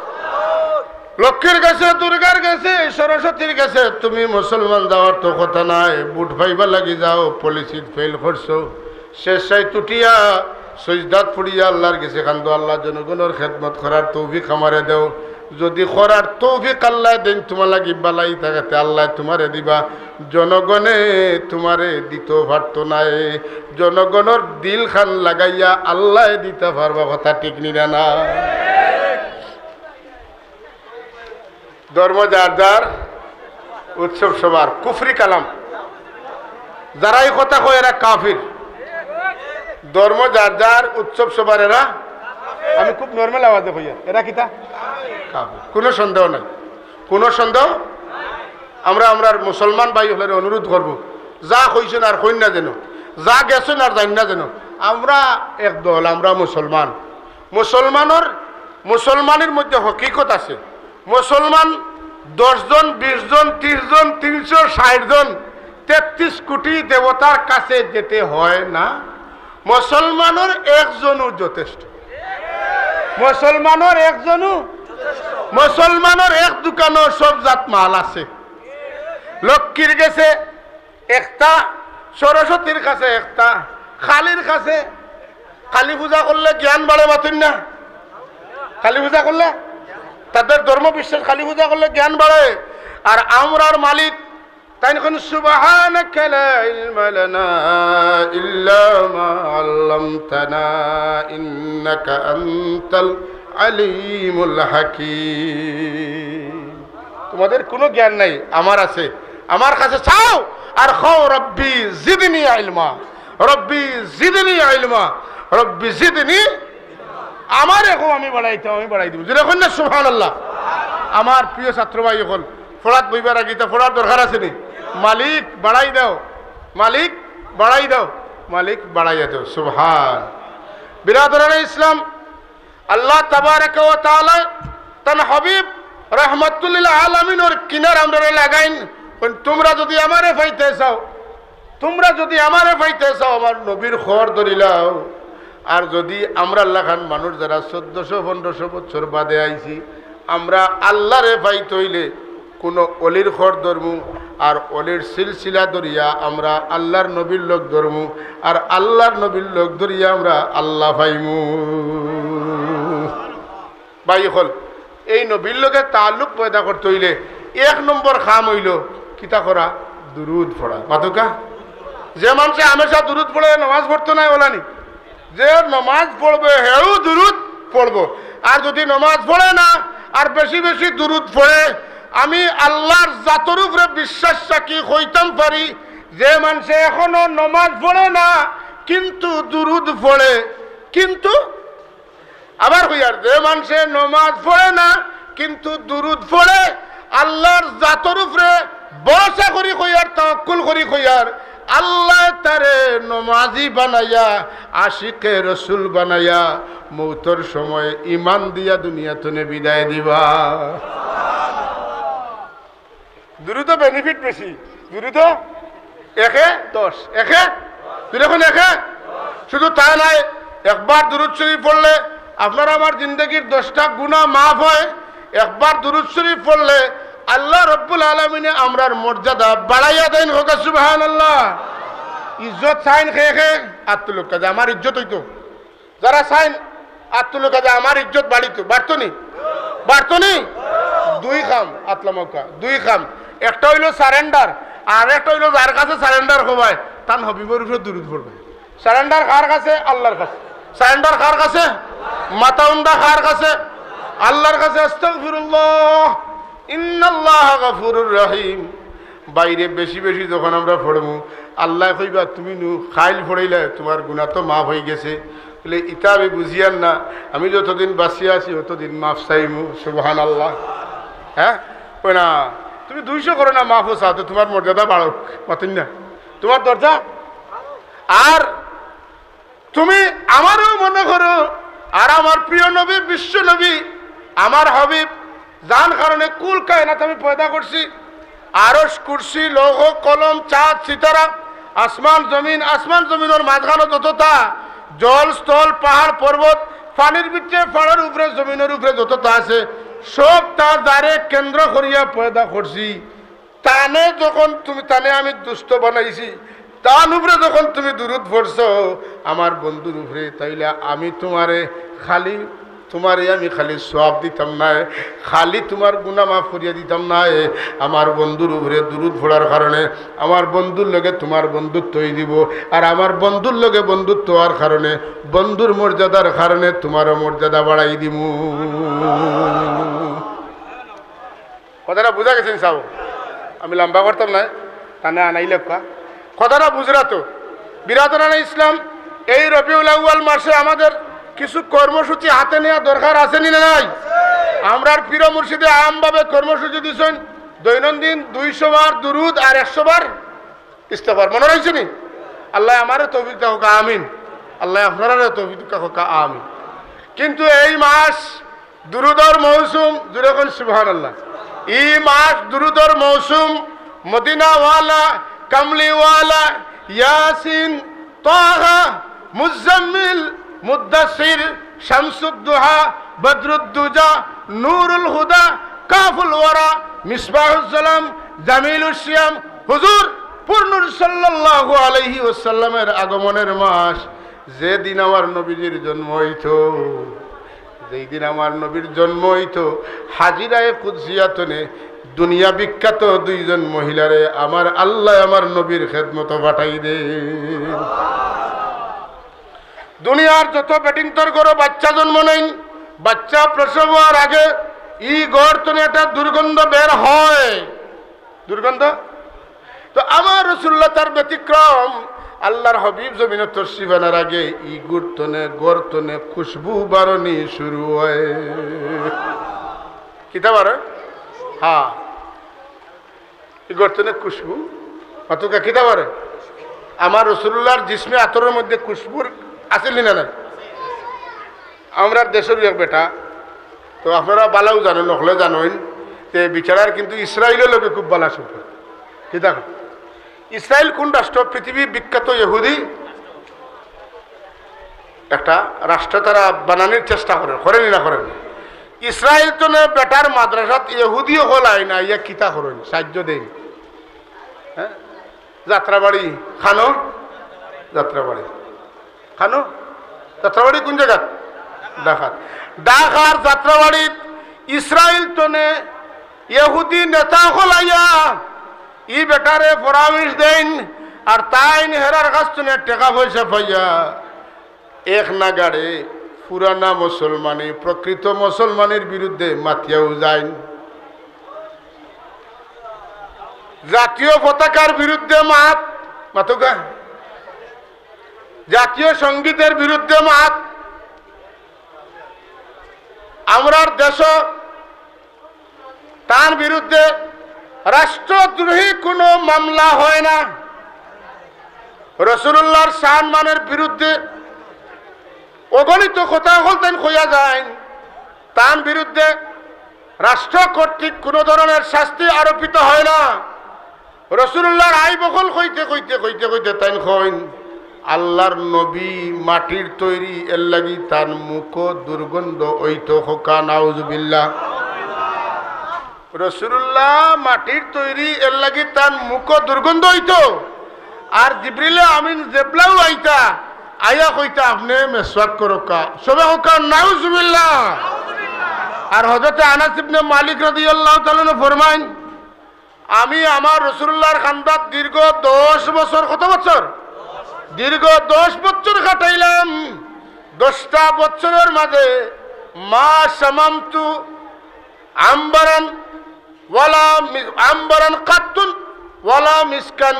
লক্ষ্মীর গেছে, দুর্গার গেছে, সরস্বতীর গেছে। তুমি মুসলমান যাওয়ার তো কথা নাই, ভুট পাইবার লাগি যাও, পলিসিত ফেইল করছো, শেষায় তুটিয়া সইজদাত পড়িয়া আল্লার গেছে কান্দো, "আল্লা, জনগণর খেদমত করার তৌফিক আমারে দেও।" যদি করার তৌফিক আল্লায় দেইন, তুমার লাগি বালাই থাকে, তে আল্লায় তুমারে দিবা, জনগণে তুমারে দিতো পারতো নায়। জনগণর দিলখান লাগাইয়া আল্লায় দিতা পারবা, কথা ঠিক নি না? না, ধর্ম যার যার, উৎসব সবার, কুফরি কালাম। যারা এই কথা কয়, এরা কাফির। ধর্ম যার যার, উৎসব সবার, এরা, আমি খুব নরমাল আওয়াজে কইয়ার, এরা কিতা? কাফির। কোনো সন্দেহ নাই, কোনো সন্দেহ। আমরা আমরার মুসলমান ভাই অকলরে অনুরোধ করবো, যা কইছইন আর কইন না যেন, যা গেছইন আর যাইন না যেন। আমরা এক দল, আমরা মুসলমান। মুসলমানর, মুসলমানের মধ্যে হকিকত আছে। মুসলমান দশ জন, বিশ জন, ত্রিশ জন, তিনশো ষাট জন, তেত্রিশ কোটি দেবতার কাছে যেতে হয় না। মুসলমানর একজনও যথেষ্ট। মুসলমানর একজনও, মুসলমানর এক দোকানো সব জাত মাল আছে। লক্ষ্মীর গেছে একটা, সরস্বতীর কাছে একটা, কালীর কাছে। কালী পূজা করলে জ্ঞান বাড়ে, মাতইন না? কালী পূজা করলে, তাদের ধর্ম বিশ্বাস, কালী পূজা করলে জ্ঞান বাড়ে। আর আমরার মালিক, তাইন কইন, "সুবহানাকা লা ইলমা লানা ইল্লা মা আল্লামতানা ইন্নাকা আনতাল আলিমুল হাকিম।" তোমাদের কোনো জ্ঞান নাই, আমার আছে, আমার কাছে চাও আর কও, "রব্বি জিদনি ইলমা, রব্বি জিদনি ইলমা, রব্বি জিদনি।" আমারে কও, আমি বাড়াইতাম, আমি বাড়াই দিমু। জোরে কইন না সুবহানাল্লাহ। আমার প্রিয় ছাত্র ভাই অকল, পড়াত বইবার আগে ইতা পড়ার দরকার আছে নি? মালিক বাড়াই দাও, মালিক বাড়াই দাও, মালিক বাড়াইয়া দাও। সুবহান। বিরাদরানে ইসলাম, আল্লাহ তাবারাকা ওয়া তাআলা তান হাবিব রাহমাতুল্লিল আলামিনর কিনার আমরারে লাগাইন। কইন, "তুমরা যদি আমারে পাইতে চাও, তুমরা যদি আমারে পাইতে চাও, আমার নবীর খবর ধরিলাও।" আর যদি আমরার লাখান মানুষ যারা চৌদ্দশো পনেরোশো বছর বাদে আইছি, আমরা আল্লাহরে পাইতে অইলে কোনো অলির খবর ধরমু, আর অলির সিলসিলা ধরিয়া আমরা আল্লাহর নবীর লগ ধরমু, আর আল্লাহর নবীর লগ ধরিয়া আমরা আল্লাহ পাইমু। ভাই অকল, এই নবীর লগে তাল্লুক পয়দা করতে অইলে এক নম্বর কাম অইলো কিতা করা? দুরুদ পড়া। মাতউক্কা? যে মানষে হামেশা দুরুদ পড়ে, নমাজ পড়তো নায়, অলা নি? যে নমাজ পড়বে, হেউ দুরুদ পড়বো। আর যদি নমাজ পড়ে না, আর বেশি বেশি দুরুদ পড়ে, আমি আল্লাহর জাতর উপরে বিশ্বাস রাখি কইতাম পারি, যে মানষে এখনো নমাজ পড়ে না, কিন্তু দুরুদ পড়ে, কিন্তু আবার কইয়ার, যে মানষে নমাজ পড়ে না কিন্তু দুরুদ পড়ে, আল্লাহর জাতর উপরে ভরসা করি কইয়ার, তাওয়াক্কুল করি কইয়ার, আল্লায় তারে নমাজি বানাইয়া, আশিকে রসুল বানাইয়া, মৌতর সময় ইমান দিয়া দুনিয়া তনে বিদায় দিবা। দুরুদো benefit বেশি। দুরুদো একে দশ, একে দুই, এখন একে। শুধু তাই নাই, একবার দুরুদ শরীফ পড়লে আপনার আমার জিন্দেগির দশটা গুনাহ মাফ হয়। একবার দুরুদ শরীফ পড়লে আল্লাহ রব্বুল আলামিনে আমরার মর্যাদা বাড়াইয়া দেন। কউক্কা সুবহানাল্লাহ। ইজ্জত চাইন কে কে? আত তুলউক্কা যে আমার ইজ্জত অইতো। যারা চাইন আত তুলউক্কা যে আমার ইজ্জত বাড়িতো, বাড়তো নি? বাড়তো নি? দুই কাম, আত লামাউক্কা, দুই কাম। একটা অইলো surrender, আর একটা অইলো যার কাছে surrender করবায়, তান হাবিবর উপরে দুরুদ পড়বায়। Surrender কার কাছে? আল্লাহর কাছে। Surrender কার কাছে? মাথা উন্দা কার কাছে? আল্লাহর কাছে। আস্তাগফিরুল্লাহ, ইন্নাল্লাহা গাফুরুর রহিম। বাইরে বেশি বেশি যখন আমরা পড়মু, আল্লায় কইবা, "তুমি নু কাইল পড়িলায়, তুমার গুনাহ তো মাফ অইগেছে।" বলে, "ইতা আমি বুঝিয়ার না, আমি যতদিন বাঁচিয়া আছি, অতদিন মাফ চাইমু।" সুবহানাল্লাহ। হ্যাঁ? কয় না, তুমি দুইশো করো না, মাফও চাও, তো তুমার মর্যাদা বাড়উক, মাতইন না, তুমার দরজা। আর তুমি আমারেও মনে করো, আর আমার প্রিয় নবী, বিশ্ব নবী, আমার হাবিব, যান কারণে কুল কায়নাত আমি পয়দা করছি। আরশ, কুরসি, লৌহ, কলম, চাঁদ, সিতারা, আসমান, জমিন, আসমান, জমিনর মাঝখানো যততা, জল, স্থল, পাহাড়, পর্বত, পানির ভিতরে, পাহাড়র উপরে, জমিনর উপরে যততা আছে, সবতা যারে কেন্দ্র করিয়া পয়দা করছি। তানে যখন তুমি, তানে আমি দুস্ত বানাইছি, তান উপরে যখন তুমি দুরুদ পড়ছো আমার বন্ধুর উপরে, তাইলে আমি তুমারে খালি, তুমারে আমি খালি সওয়াব দিতাম নায়, খালি তুমার গুনাহ মাফ করিয়া দিতাম নায়, আমার বন্ধুর উপরে দুরুদ পড়ার কারণে আমার বন্ধুর লগে তুমার বন্ধুত্ব অই দিবো, আর আমার বন্ধুর লগে বন্ধুত্ব অওয়ার কারণে, বন্ধুর মর্যাদার কারণে তুমারও মর্যাদা বাড়াই দিমু। কথাটা বুঝা গেছে নি সাব? আমি লম্বা করতাম নায়, তানে আনাইলাউক্কা। কথাটা বুঝরা তো? বিরাদরানে ইসলাম, এই রবিউল আউয়াল মাসে আমাদের কিছু কর্মসূচি হাতে নেওয়া দরকার আছে নি না নাই? আমরার পীর মুর্শিদে আমভাবে কর্মসূচি দিছইন, দৈনন্দিন দুইশো বার দুরুদ আর একশো বার ইস্তেগফার। মনো রইছে নি? আল্লায় আমারে তৌফিক দেউক্কা, আমিন। আল্লায় আপনারারে তৌফিক দেউক্কা, আমিন। কিন্তু এই মাস দুরুদর মৌসুম, জুরে কইন সুবহানাল্লাহ। ই মাস দুরুদর মৌসুম, মদিনাওয়ালা, কামলিওয়ালা, ইয়াসিন, তাহা, মুজাম্মিল, মুদ্দাসির, শামসুদ্দুহা, বদরুদ্দুজা, নুরুল হুদা, কাফুল ওয়ারা, মিসবাহুজ জালাম, জামিলুস সিয়াম, হুজুর পুরনুর সাল্লাল্লাহু আলাইহি ওয়াসাল্লামের আগমনের মাস, যেদিন আমার নবীজির জন্ম অইতো, যেই দিন আমার নবীর জন্ম অইতো, হাজিরায়ে কুদসিয়া তনে দুনিয়া বিখ্যাত দুইজন মহিলারে আমার আল্লায় আমার নবীর খেদমতো পাঠাই দেইন। দুনিয়ার যত বেটিন্তর ঘরো বাইচ্চা জন্ম নেইন, বাইচ্চা প্রসব অওয়ার আগে ই ঘর তনে একটা দুর্গন্ধ বের হয়, দুর্গন্ধ। তো আমার রাসুলুল্লাহ তার ব্যতিক্রম, আল্লার হাবিব জমিনো তশরিফ আনার আগে ই ঘর তনে, ঘর তনে খুশবু বারনি শুরু অয়। কিতা বারয়? হ্যাঁ, ই ঘর তনে খুশবু। মাতউক্কা, কিতা বারয়? আমার রাসুলুল্লাহর জিসমে আতরর মধ্যে খুশবুর আছিল নি না নাই? আমরার দেশর এক বেটা, তো আপনারা বালাউ জানইন, অকলে জানইন, তে বেচারার কিন্তু ইসরাইলর লগে খুব বালা সম্পর্ক। কিতা কয়? ইসরাইল কুন রাষ্ট্র? পৃথিবীর বিখ্যাত ইহুদি একটা রাষ্ট্র তারা বানানির চেষ্টা করের, করের নি না করের না? ইসরাইল তনে বেটার মাদ্রাসাত ইহুদি অকল আইন, আইয়া কিতা করইন? সাইয্য দেইন। হ্যাঁ? যাত্রাবাড়ি, খানো? যাত্রাবাড়ি। খানো? যাত্রাবাড়ি কুন জাগাত? ঢাকাত। ঢাকার যাত্রাবাড়িত ইসরাইল তনে ইহুদি নেতা অকল আইয়া ই বেটারে পরামর্শ দেইন, আর তাইন হেরার কাছ তনে টেকা পয়সা পাইয়া এক নাগাড়ে পুরানা মুসলমানি, প্রকৃত মুসলমানির বিরুদ্ধে মাতিয়াউ যাইন। জাতীয় পতাকার বিরুদ্ধে মাত, মাতউক্কা। জাতীয় সঙ্গীতের বিরুদ্ধে মাত। আমরার দেশো তার বিরুদ্ধে রাষ্ট্রদ্রোহী কোনো মামলা হয় না। রাসূলুল্লাহর সম্মানের বিরুদ্ধে অগণিত কথা অকল তাইন কইয়া যাইন, তান বিরুদ্ধে রাষ্ট্র কর্তৃক কোনো ধরনের শাস্তি আরোপিত হয় না। রাসূলুল্লাহর আইব অকল কইতে কইতে কইতে কইতে তাইন কইন, "আল্লাহর নবী মাটির তৈরি, এর লাগি তান মুখো দুর্গন্ধ অইতো।" কউক্কা নাউজুবিল্লাহ। রাসূলুল্লাহ মাটির তৈরি, এর লাগি তান মুখো দুর্গন্ধ অইতো। আর জিবরিলে আমিন যেবলাউ আইতা, আইয়া কইতা, "আপনে মেসওয়াক করউক্কা।" সবে কউক্কা নাউজুবিল্লাহ। আর হযরতে আনাস ইবনে মালিক রাদিয়াল্লাহু তাআলা আনহু ফরমাইন, "আমি আমার রাসূলুল্লাহর কান্দাত দীর্ঘ দশ বছর," কত বছর? "দীর্ঘ দশ বছর কাটাইলাম। দশটা বছরর মাঝে মা শামামতু আম্বারান ওয়ালা মি-, আম্বারান কাত্তুন ওয়ালা মিসকান।"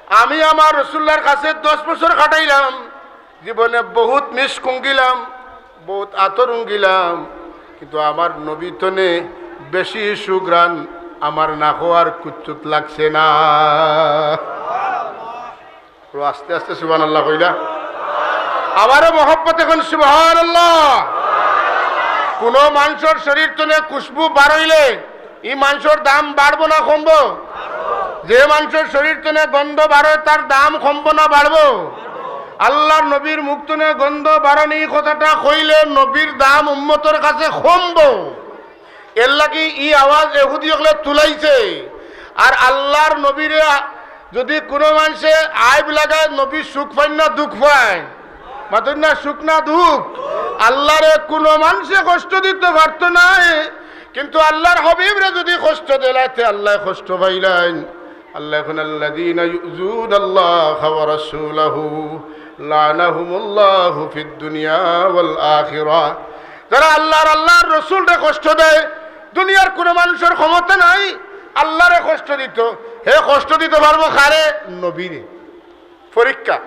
আমি আমার রাসূলুল্লাহর কাছে দশ বছর কাটাইলাম, জীবনে বহুত মিস্ক হুঙ্গিলাম, বহুত আতর হুঙ্গিলাম, কিন্তু আমার নবী তনে বেশি সুঘ্রাণ আমার নাকো আর কুচ্ছুত লাগছে না। আরো আস্তে আস্তে সুবহানাল্লাহ কইলা। আবারও মহব্বতে কইন সুবহানাল্লাহ। কোনো মানষর শরীর তনে খুশবু বারইলে ই মানষর দাম বাড়বো না কমবো? যে মানষর শরীর তনে গন্ধ বারয়, তার দাম কমবো না বাড়বো? আল্লাহর নবীর মুখ তনে গন্ধ বারনি কথাটা কইলে নবীর দাম উম্মতর কাছে কমবো। এর লাগি ই আওয়াজ এহুদি অকলে তুলাইছে। আর আল্লাহর নবীরে যদি কোনো মানষে আইব লাগায়, নবী সুখ পাইন না দুঃখ পাইন? মাতইন না, সুখ না দুঃখ? আল্লাহরে কোনো মানষে কষ্ট দিতো পারতো নায়, কিন্তু আল্লাহর হাবিবরে যদি কষ্ট দিলাইতে আল্লায় কষ্ট পাইলাইন। আল্লায় কইন, "আল্লাযীনা ইউযুনাল্লাহা ওয়া রাসূলাহু লাআনাহুমুল্লাহু ফিদ দুনিয়া ওয়াল আখিরাহ।" যারা আল্লাহর, আল্লাহর রসুলরে কষ্ট দেয়, দুনিয়ার কোনো মানষর ক্ষমতা নাই আল্লাহরে কষ্ট দিতো। হে কষ্ট দিতো পারবো কারে? নবীরে। পরীক্ষা।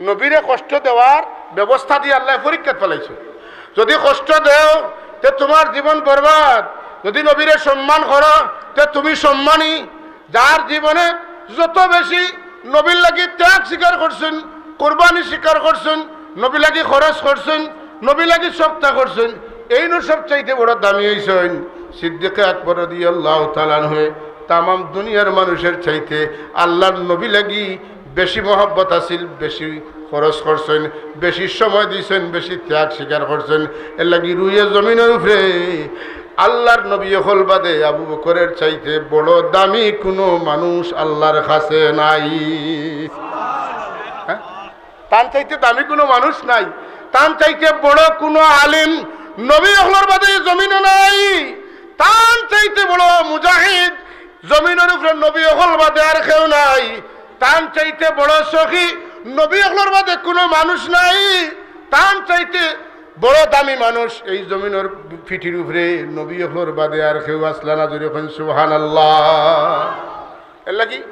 নবীরে কষ্ট দেওয়ার ব্যবস্থা দি আল্লায় পরীক্ষাত ফালাইছে। যদি কষ্ট দেও, তে তুমার জীবন বরবাদ। যদি নবীরে সম্মান করো, তে তুমি সম্মানী। যার জীবনে যত বেশি নবীর লাগি ত্যাগ স্বীকার করছইন, কুরবানি স্বীকার করছইন, নবীর লাগি খরচ করছইন, নবীর লাগি সবতা করছইন, এইনু সব চাইতে বড় দামি অইছইন সিদ্দিকে আকবর রাদিয়াল্লাহু তাআলা আনহু। তামাম দুনিয়ার মানুষের চাইতে আল্লাহর নবী লাগি বেশি মহব্বত আছিল, বেশি খরচ করছইন, বেশি সময় দিছইন, বেশি ত্যাগ স্বীকার করছইন। এর লাগি রুয়ে জমিনর উপরে আল্লাহর নবী অকল বাদে আবু বকরের চাইতে বড় দামি কোনো মানুষ আল্লাহর কাছে নাই। হ্যাঁ? তান চাইতে দামি কোনো মানুষ নাই, তান চাইতে বড় কোনো আলিম নবী অকলর বাদে জমিনো নাই, তান চাইতে বড় মুজাহিদ জমিনর উপরে নবী অকল বাদে আর কেউ নাই। তান চাইতে বড় সখী নবী অকলর বাদে কোনো মানুষ নাই। তান চাইতে বড় দামি মানুষ এই জমিনর পিঠির উপরে নবী অকলর বাদে আর কেউ আছলা না। জোরে কইন সুবহানাল্লাহ। এর লাগি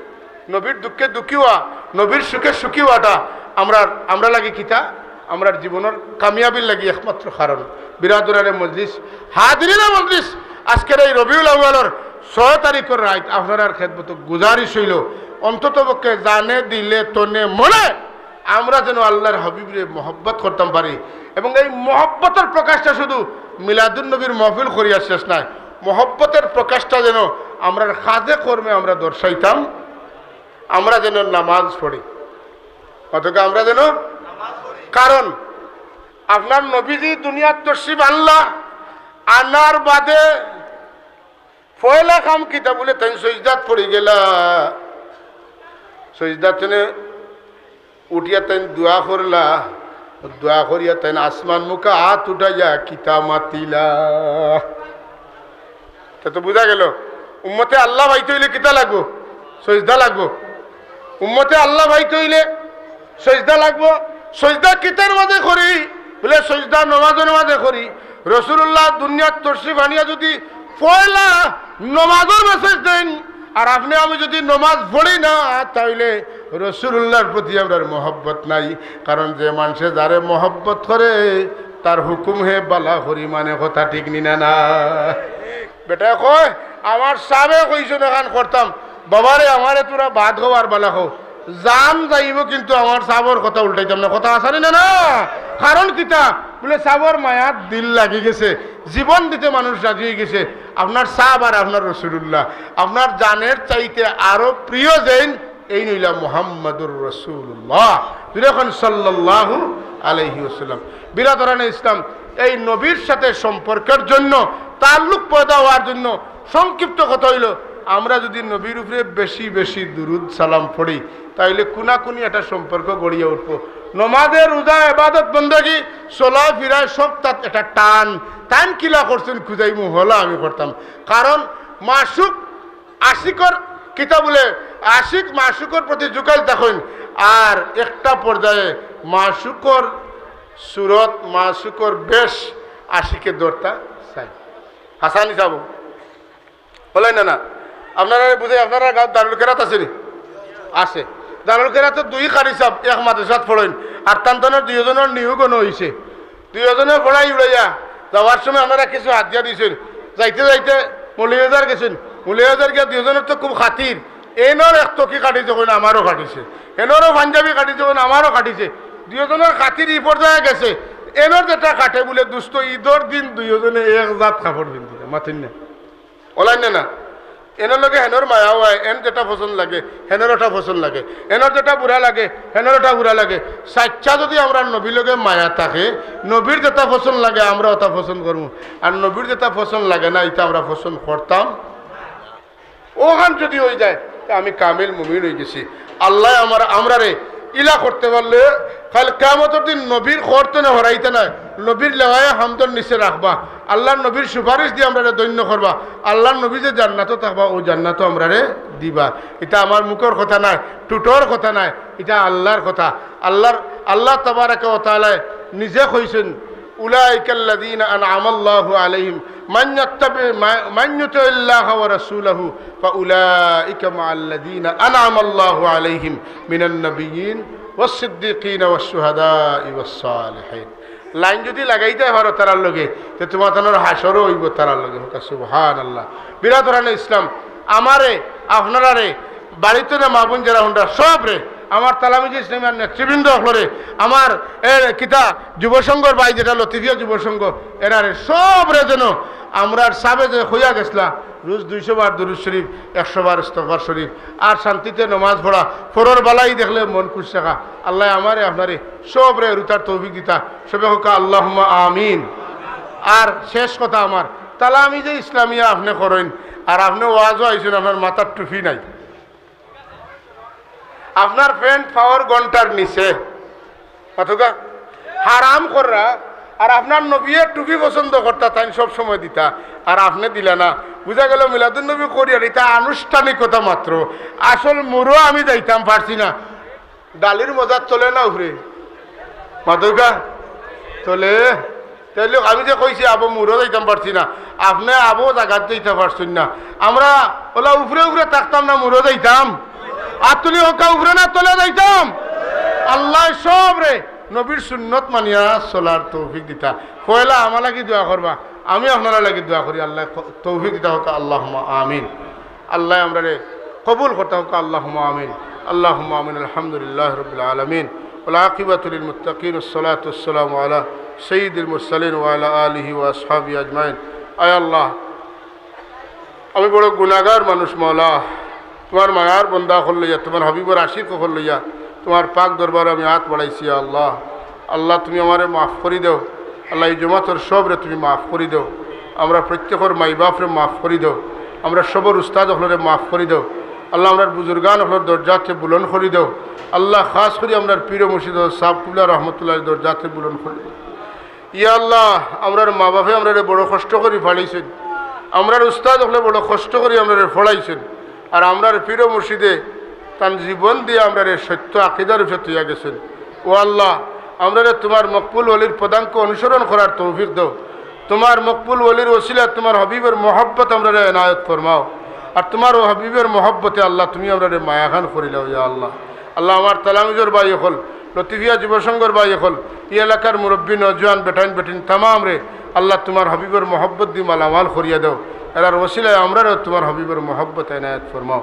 নবীর দুঃখে দুঃখী অওয়া, নবীর সুখে সুখী অওয়াটা আমরার, আমরার লাগি কিতা? আমরার জীবনর কামিয়াবির লাগি একমাত্র কারণ। বিরাদরানে মজলিস, হাজিরিনে মজলিস, আজকের এই রবিউল আউয়ালর ছয় তারিখর রাইত আপনারার খেদমতো গুজারিশ অইলো, অন্তত পক্ষে জানে, দিলে, তনে, মনে আমরা যেন আল্লাহর হাবিবরে মহব্বত করতাম পারি। এবং এই মহব্বতর প্রকাশটা শুধু মিলাদুন নবীর মহফিল করিয়া শেষ নায়, মহব্বতর প্রকাশটা যেন আমরার কাজে কর্মে আমরা দর্শাইতাম। আমরা যেন নামাজ পড়ি, অথবা আমরা যেন, কারণ আপনার নবীজি দুনিয়াত তশরিফ আনলা, আনার বাদে পয়লা কাম কিতা বুলে? তাইন সইজদাত পড়ি গেলা, সইজদাত তনে উঠিয়া তাইন দোয়া করলা, দোয়া করিয়া তাইন আসমান মুখা আত উঠাইয়া কিতা মাতিলা। তে তো বুঝা গেল, উম্মতে আল্লাহ পাইতে অইলে কিতা লাগবো? সইজদা লাগবো। উম্মতে আল্লাহ পাইতে অইলে সইজদা লাগবো। সইজদা কিতার মাঝে করি? বুলে, সইজদা নমাজর মাঝে করি। রাসূলুল্লাহ দুনিয়াত তশরিফ আনিয়া যদি পয়লা নমাজর মেসেজ দেইন, আর আপনে আমি যদি নমাজ পড়ি না, তাইলে রাসূলুল্লাহর প্রতি আমরার মহব্বত নাই। কারণ যে মানষে যারে মহব্বত করে, তার হুকুম হে বালা করি মানে, কথা ঠিক নি না? না, বেটায় কয়, "আমার সাবে কইছইন অখান করতাম।" বাবারে, আমারে তোরা বাদ কও আর বালা কও, জান যাইবো, কিন্তু আমার সাবর কথা উল্টাইতাম না। কথা আছে নি না? না, কারণ কিতা? বুলে, সাবর মায়াত দিল লাগি গেছে, জীবন দিতে মানুষ রাজি অই গেছে। আপনার সাব আর আপনার রসুলুল্লাহ আপনার জানের চাইতে আরো প্রিয় যেইন, এইন অইলা মুহাম্মাদুর রাসূলুল্লাহ। জুরে কইন সাল্লাল্লাহু আলাইহি ওয়াসাল্লাম। বিরাদরানে ইসলাম, এই নবীর সাথে সম্পর্কের জন্য, তাল্লুক পয়দা হওয়ার জন্য, সংক্ষিপ্ত কথা অইলো, আমরা যদি নবীর উপরে বেশি বেশি দুরুদ সালাম পড়ি, তাইলে কুনাকুনি একটা সম্পর্ক গড়িয়া উঠবো। নমাজে, রোজা, ইবাদত, বন্দেগি, চলাফিরায় সব তাত একটা টান। তাইন কিলা করছইন খুজাইমু, হলা আমি করতাম। কারণ মাশুক আশিকর, কিতা বুলে, আশিক মাশুকর প্রতি ঝুকাইল থাকইন, আর একটা পর্যায়ে মাশুকর সুরত, মাশুকর বেশ আশিকে ধরতা চাইন। হাছা নি সাব? বলেন না, না। আপনারারে বুঝাই, আপনারার গাঁওত দারুল কেরাত আছে নি? আছে। দারুল কেরাতো দুই কারি সাব এক মাদ্রাসাত পড়ইন, আর তান তানর দুইওজনর নিয়োগও অইছে। দুইওজনে পড়াই উড়াইয়া যাওয়ার সময় আপনারা কিছু হাদিয়া দিছইন। যাইতে যাইতে মৌলভীবাজার গেছইন, মৌলভীবাজার গিয়া দুইওজনর তো খুব খাতির। এনর এক তকি কাটিছে কইন, আমারও কাটিছে। এনরও পাঞ্জাবি কাটিছে কইন, আমারও কাটিছে। দুইওজনর খাতির ই পর্যায়ে গেছে, এনর যেটা কাটে বুলে, দোস্ত, ঈদর দিন দুইওজনে এক জাত কাপড় পিন্ধিলা, মাতইন না। অলাইন না, না। এনর লগে হেনর মায়া অয়, এন যেটা পছন্দ লাগে, হেনর ওটা পছন্দ লাগে, এনর যেটা বুরা লাগে, হেনর ওটা বুরা লাগে। সাচ্চা যদি আমরার নবীর লগে মায়া থাকে, নবীর যেটা পছন্দ লাগে, আমরা ওটা পছন্দ করমু। আর নবীর যেটা পছন্দ লাগে না, ইটা আমরা পছন্দ করতাম। অখান যদি অই যায়, তে আমি কামিল মুমিন অই গেছি। আল্লায় আমার, আমরারে ইলা করতে পারলে, কাইল কিয়ামতর দিন নবীর ঘর তনে হরাইতা নায়, নবীর লেওয়ায়ে হামদর নিচে রাখবা, আল্লার নবীর সুপারিশ দি আমরারে ধন্য করবা, আল্লার নবী যে জান্নাতো থাকবা, অউ জান্নাতো আমরারে দিবা। ইটা আমার মুখর কথা নায়, টুটর কথা নায়, ইটা আল্লার কথা। আল্লার, আল্লাহ তাবারাকা ওয়া তাআলায় নিজে কইছইন, "উলাইকাল্লাযীনা আনআমাল্লাহু আলাইহিম, মান ইয়াত্তাবি-, মা-, মান ইউতিউল্লাহা ওয়া রাসূলাহু, ফাউলাইকা মাআল্লাযীনা আনআমাল্লাহু আলাইহিম মিনান নাবিয়্যিন ওয়াস সিদ্দীকিনা ওয়াশ শুহাদাই ওয়াস সালিহিন।" লাইন যদি লাগাইতায় পারো তারার লগে, তে তুমার তানর হাশরও অইবো তারার লগে। কউক্কা সুবহানাল্লাহ। বিরাদরানে ইসলাম, আমারে, আপনারারে, বাড়িত না মা বোন যেরা হুনরা, সবরে, আমার তালামিজে ইসলামিয়ার নেতৃবৃন্দ অকলরে, আমার, এ, কিতা, যুব সংঘর ভাই যেটা লতিফিয়া যুব সংঘ, এরারে সবরে যেন আমরার সাবে যে কইয়া গেছলা, রোজ দুইশো বার দুরুদ শরীফ, একশো বার ইস্তগফার শরীফ, আর শান্তিতে নমাজ পড়া, পরর বালাই দেখলে মন খুশ রাখা। আল্লায় আমারে আপনারে সবরে রুতার তৌফিক দিতা। সবে কউক্কা আল্লাহুম্মা আমিন। আর শেষ কথা আমার, তালামিজে ইসলামিয়া আপনে করইন, আর আপনে ওয়াজও আইছইন, আপনার মাথার টুপি নাই, আপনার প্যান্ট পাওর ঘন্টার নিচে, মাতউক্কা, হারাম কররা। আর আপনার নবীয়ে টুপি পছন্দ করতা, তাইন সব সময় দিতা, আর আপনে দিলা না। বুঝা গেল মিলাদুন নবী করি আর ইটা আনুষ্ঠানিকতা মাত্র, আসল মুরো আমি যাইতাম পারছি না। ডালির মজাত চলে না উপরে, মাতউক্কা, চলে। তাইলে আমি যে কইছি আবো মুরো যাইতাম পারছি না, আপনে আবো জাগাত যাইতা পারছইন না। আমরা অলা উপরে উপরে থাকতাম না, মুরো যাইতাম। আর তুলি কউক্কা, উপরে না তলে যাইতাম। আল্লায় সবরে নবীর সুন্নত মানিয়া চলার তৌফিক দিতা। পয়লা আমার লাগি দোয়া করবা, আমি আপনারার লাগি দোয়া করি, আল্লায় ক-, তৌফিক দিতা, কউক্কা আল্লাহুম্মা আমিন। আল্লায় আমরারে কবুল করতা, কউক্কা আল্লাহুম্মা আমিন। আল্লাহুম্মা আমিন। আলহামদুলিল্লাহি রাব্বিল আলামিন। ওয়াল আকিবাতু লিল মুত্তাকিন। ওয়াস সালাতু ওয়াস সালামু আলা সাইয়্যিদিল মুরসালিন ওয়া আলা আলিহি ওয়া আসহাবিহি আজমাইন। আয় আল্লাহ, আমি বড় গুনাগার মানুষ মাওলা, তুমার মায়ার বন্দা অকল লইয়া, তুমার হাবিবর আশিক অকল লইয়া, তুমার পাক দরবারো আমি আত বাড়াইছি, ইয়া আল্লাহ। আল্লাহ, তুমি আমারে মাফ করি দেও। আল্লাহ, ই জমাতর সবরে তুমি মাফ করি দেও। আমরার প্রত্যেকর মাই বাফরে মাফ করি দেও। আমরার সবর উস্তাদ অকলরে মাফ করি দেও। আল্লাহ, আমরার বুজুর্গান অকলর দরজাতে বুলন্দ করি দেও। আল্লাহ, খাস করি আমরার পীর ও মুর্শিদ সাব কিবলা রহমতুল্লাহর দরজাতে বুলন্দ করি দেও। ইয়া আল্লাহ, আমরার মা বাফে আমরারে বড় কষ্ট করি পালইছইন, আমরার উস্তাদ অকলে বড় কষ্ট করি আমরারে পড়াইছইন, আর আমরার পীর ও মুর্শিদে তান জীবন দিয়া আমরারে সত্য আকিদার উপরে থইয়া গেছইন। ও আল্লাহ, আমরারে তুমার মকবুল ওলির পদাঙ্ক অনুসরণ করার তৌফিক দেও। তুমার মকবুল ওলির ওসিলায় তুমার হাবিবর মহব্বত আমরারে এনায়েত ফরমাও। আর তুমার ও হাবিবর মহব্বতে আল্লাহ তুমি আমরারে মায়াখান করিলাও, ইয়া আল্লাহ। আল্লাহ, আমার তালামিজর ভাই অকল, লতিফিয়া যুব সংঘর ভাই অকল, ই এলাকার মুরব্বী, নওজোয়ান, বেটাইন বেটিন তামামরে আল্লাহ তুমার হাবিবর মহব্বত দি মালামাল করিয়া দেও। এরার ওসিলায় আমরারেও তুমার হাবিবর মহব্বত এনায়েত ফরমাও।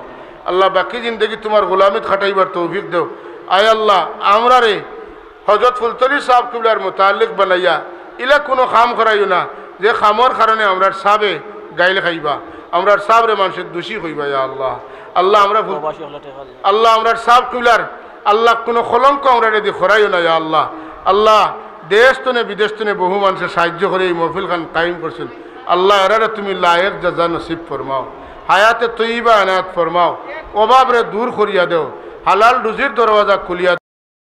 আল্লাহ বাকি জিন্দেগি তুমার গোলামিত খাটাইবার তৌফিক দেও। আয় আল্লাহ, আমরারে হজরত ফুলতলি সাহেব কিবলার মুতাল্লিক বানাইয়া ইলা কুনু কাম করাইও না, যে কামর কারণে আমরার সাবে গাইল খাইবা, আমরার সাবরে মানষে দুষি কইবা। ইয়া আল্লাহ, আল্লাহ আমরা ফুল-, প্রবাসী হলে টেকা দিবা। আল্লাহ আমরার সাব কিবলার আল্লাহ কুনু কলঙ্ক আমরারে দি করাইও না। ইয়া আল্লাহ, আল্লাহ দেশ তনে বিদেশ তনে বহু মানষে সাহায্য করি ই মহফিল খান কায়েম করছইন। আল্লাহ এরারে তুমি লায়েক জাযা নসিব ফরমাও, হায়াতে তৈয়বা এনায়েত ফরমাও, অভাবরে দূর করিয়া দেও, হালাল রুজির দরওয়াজা খুলিয়া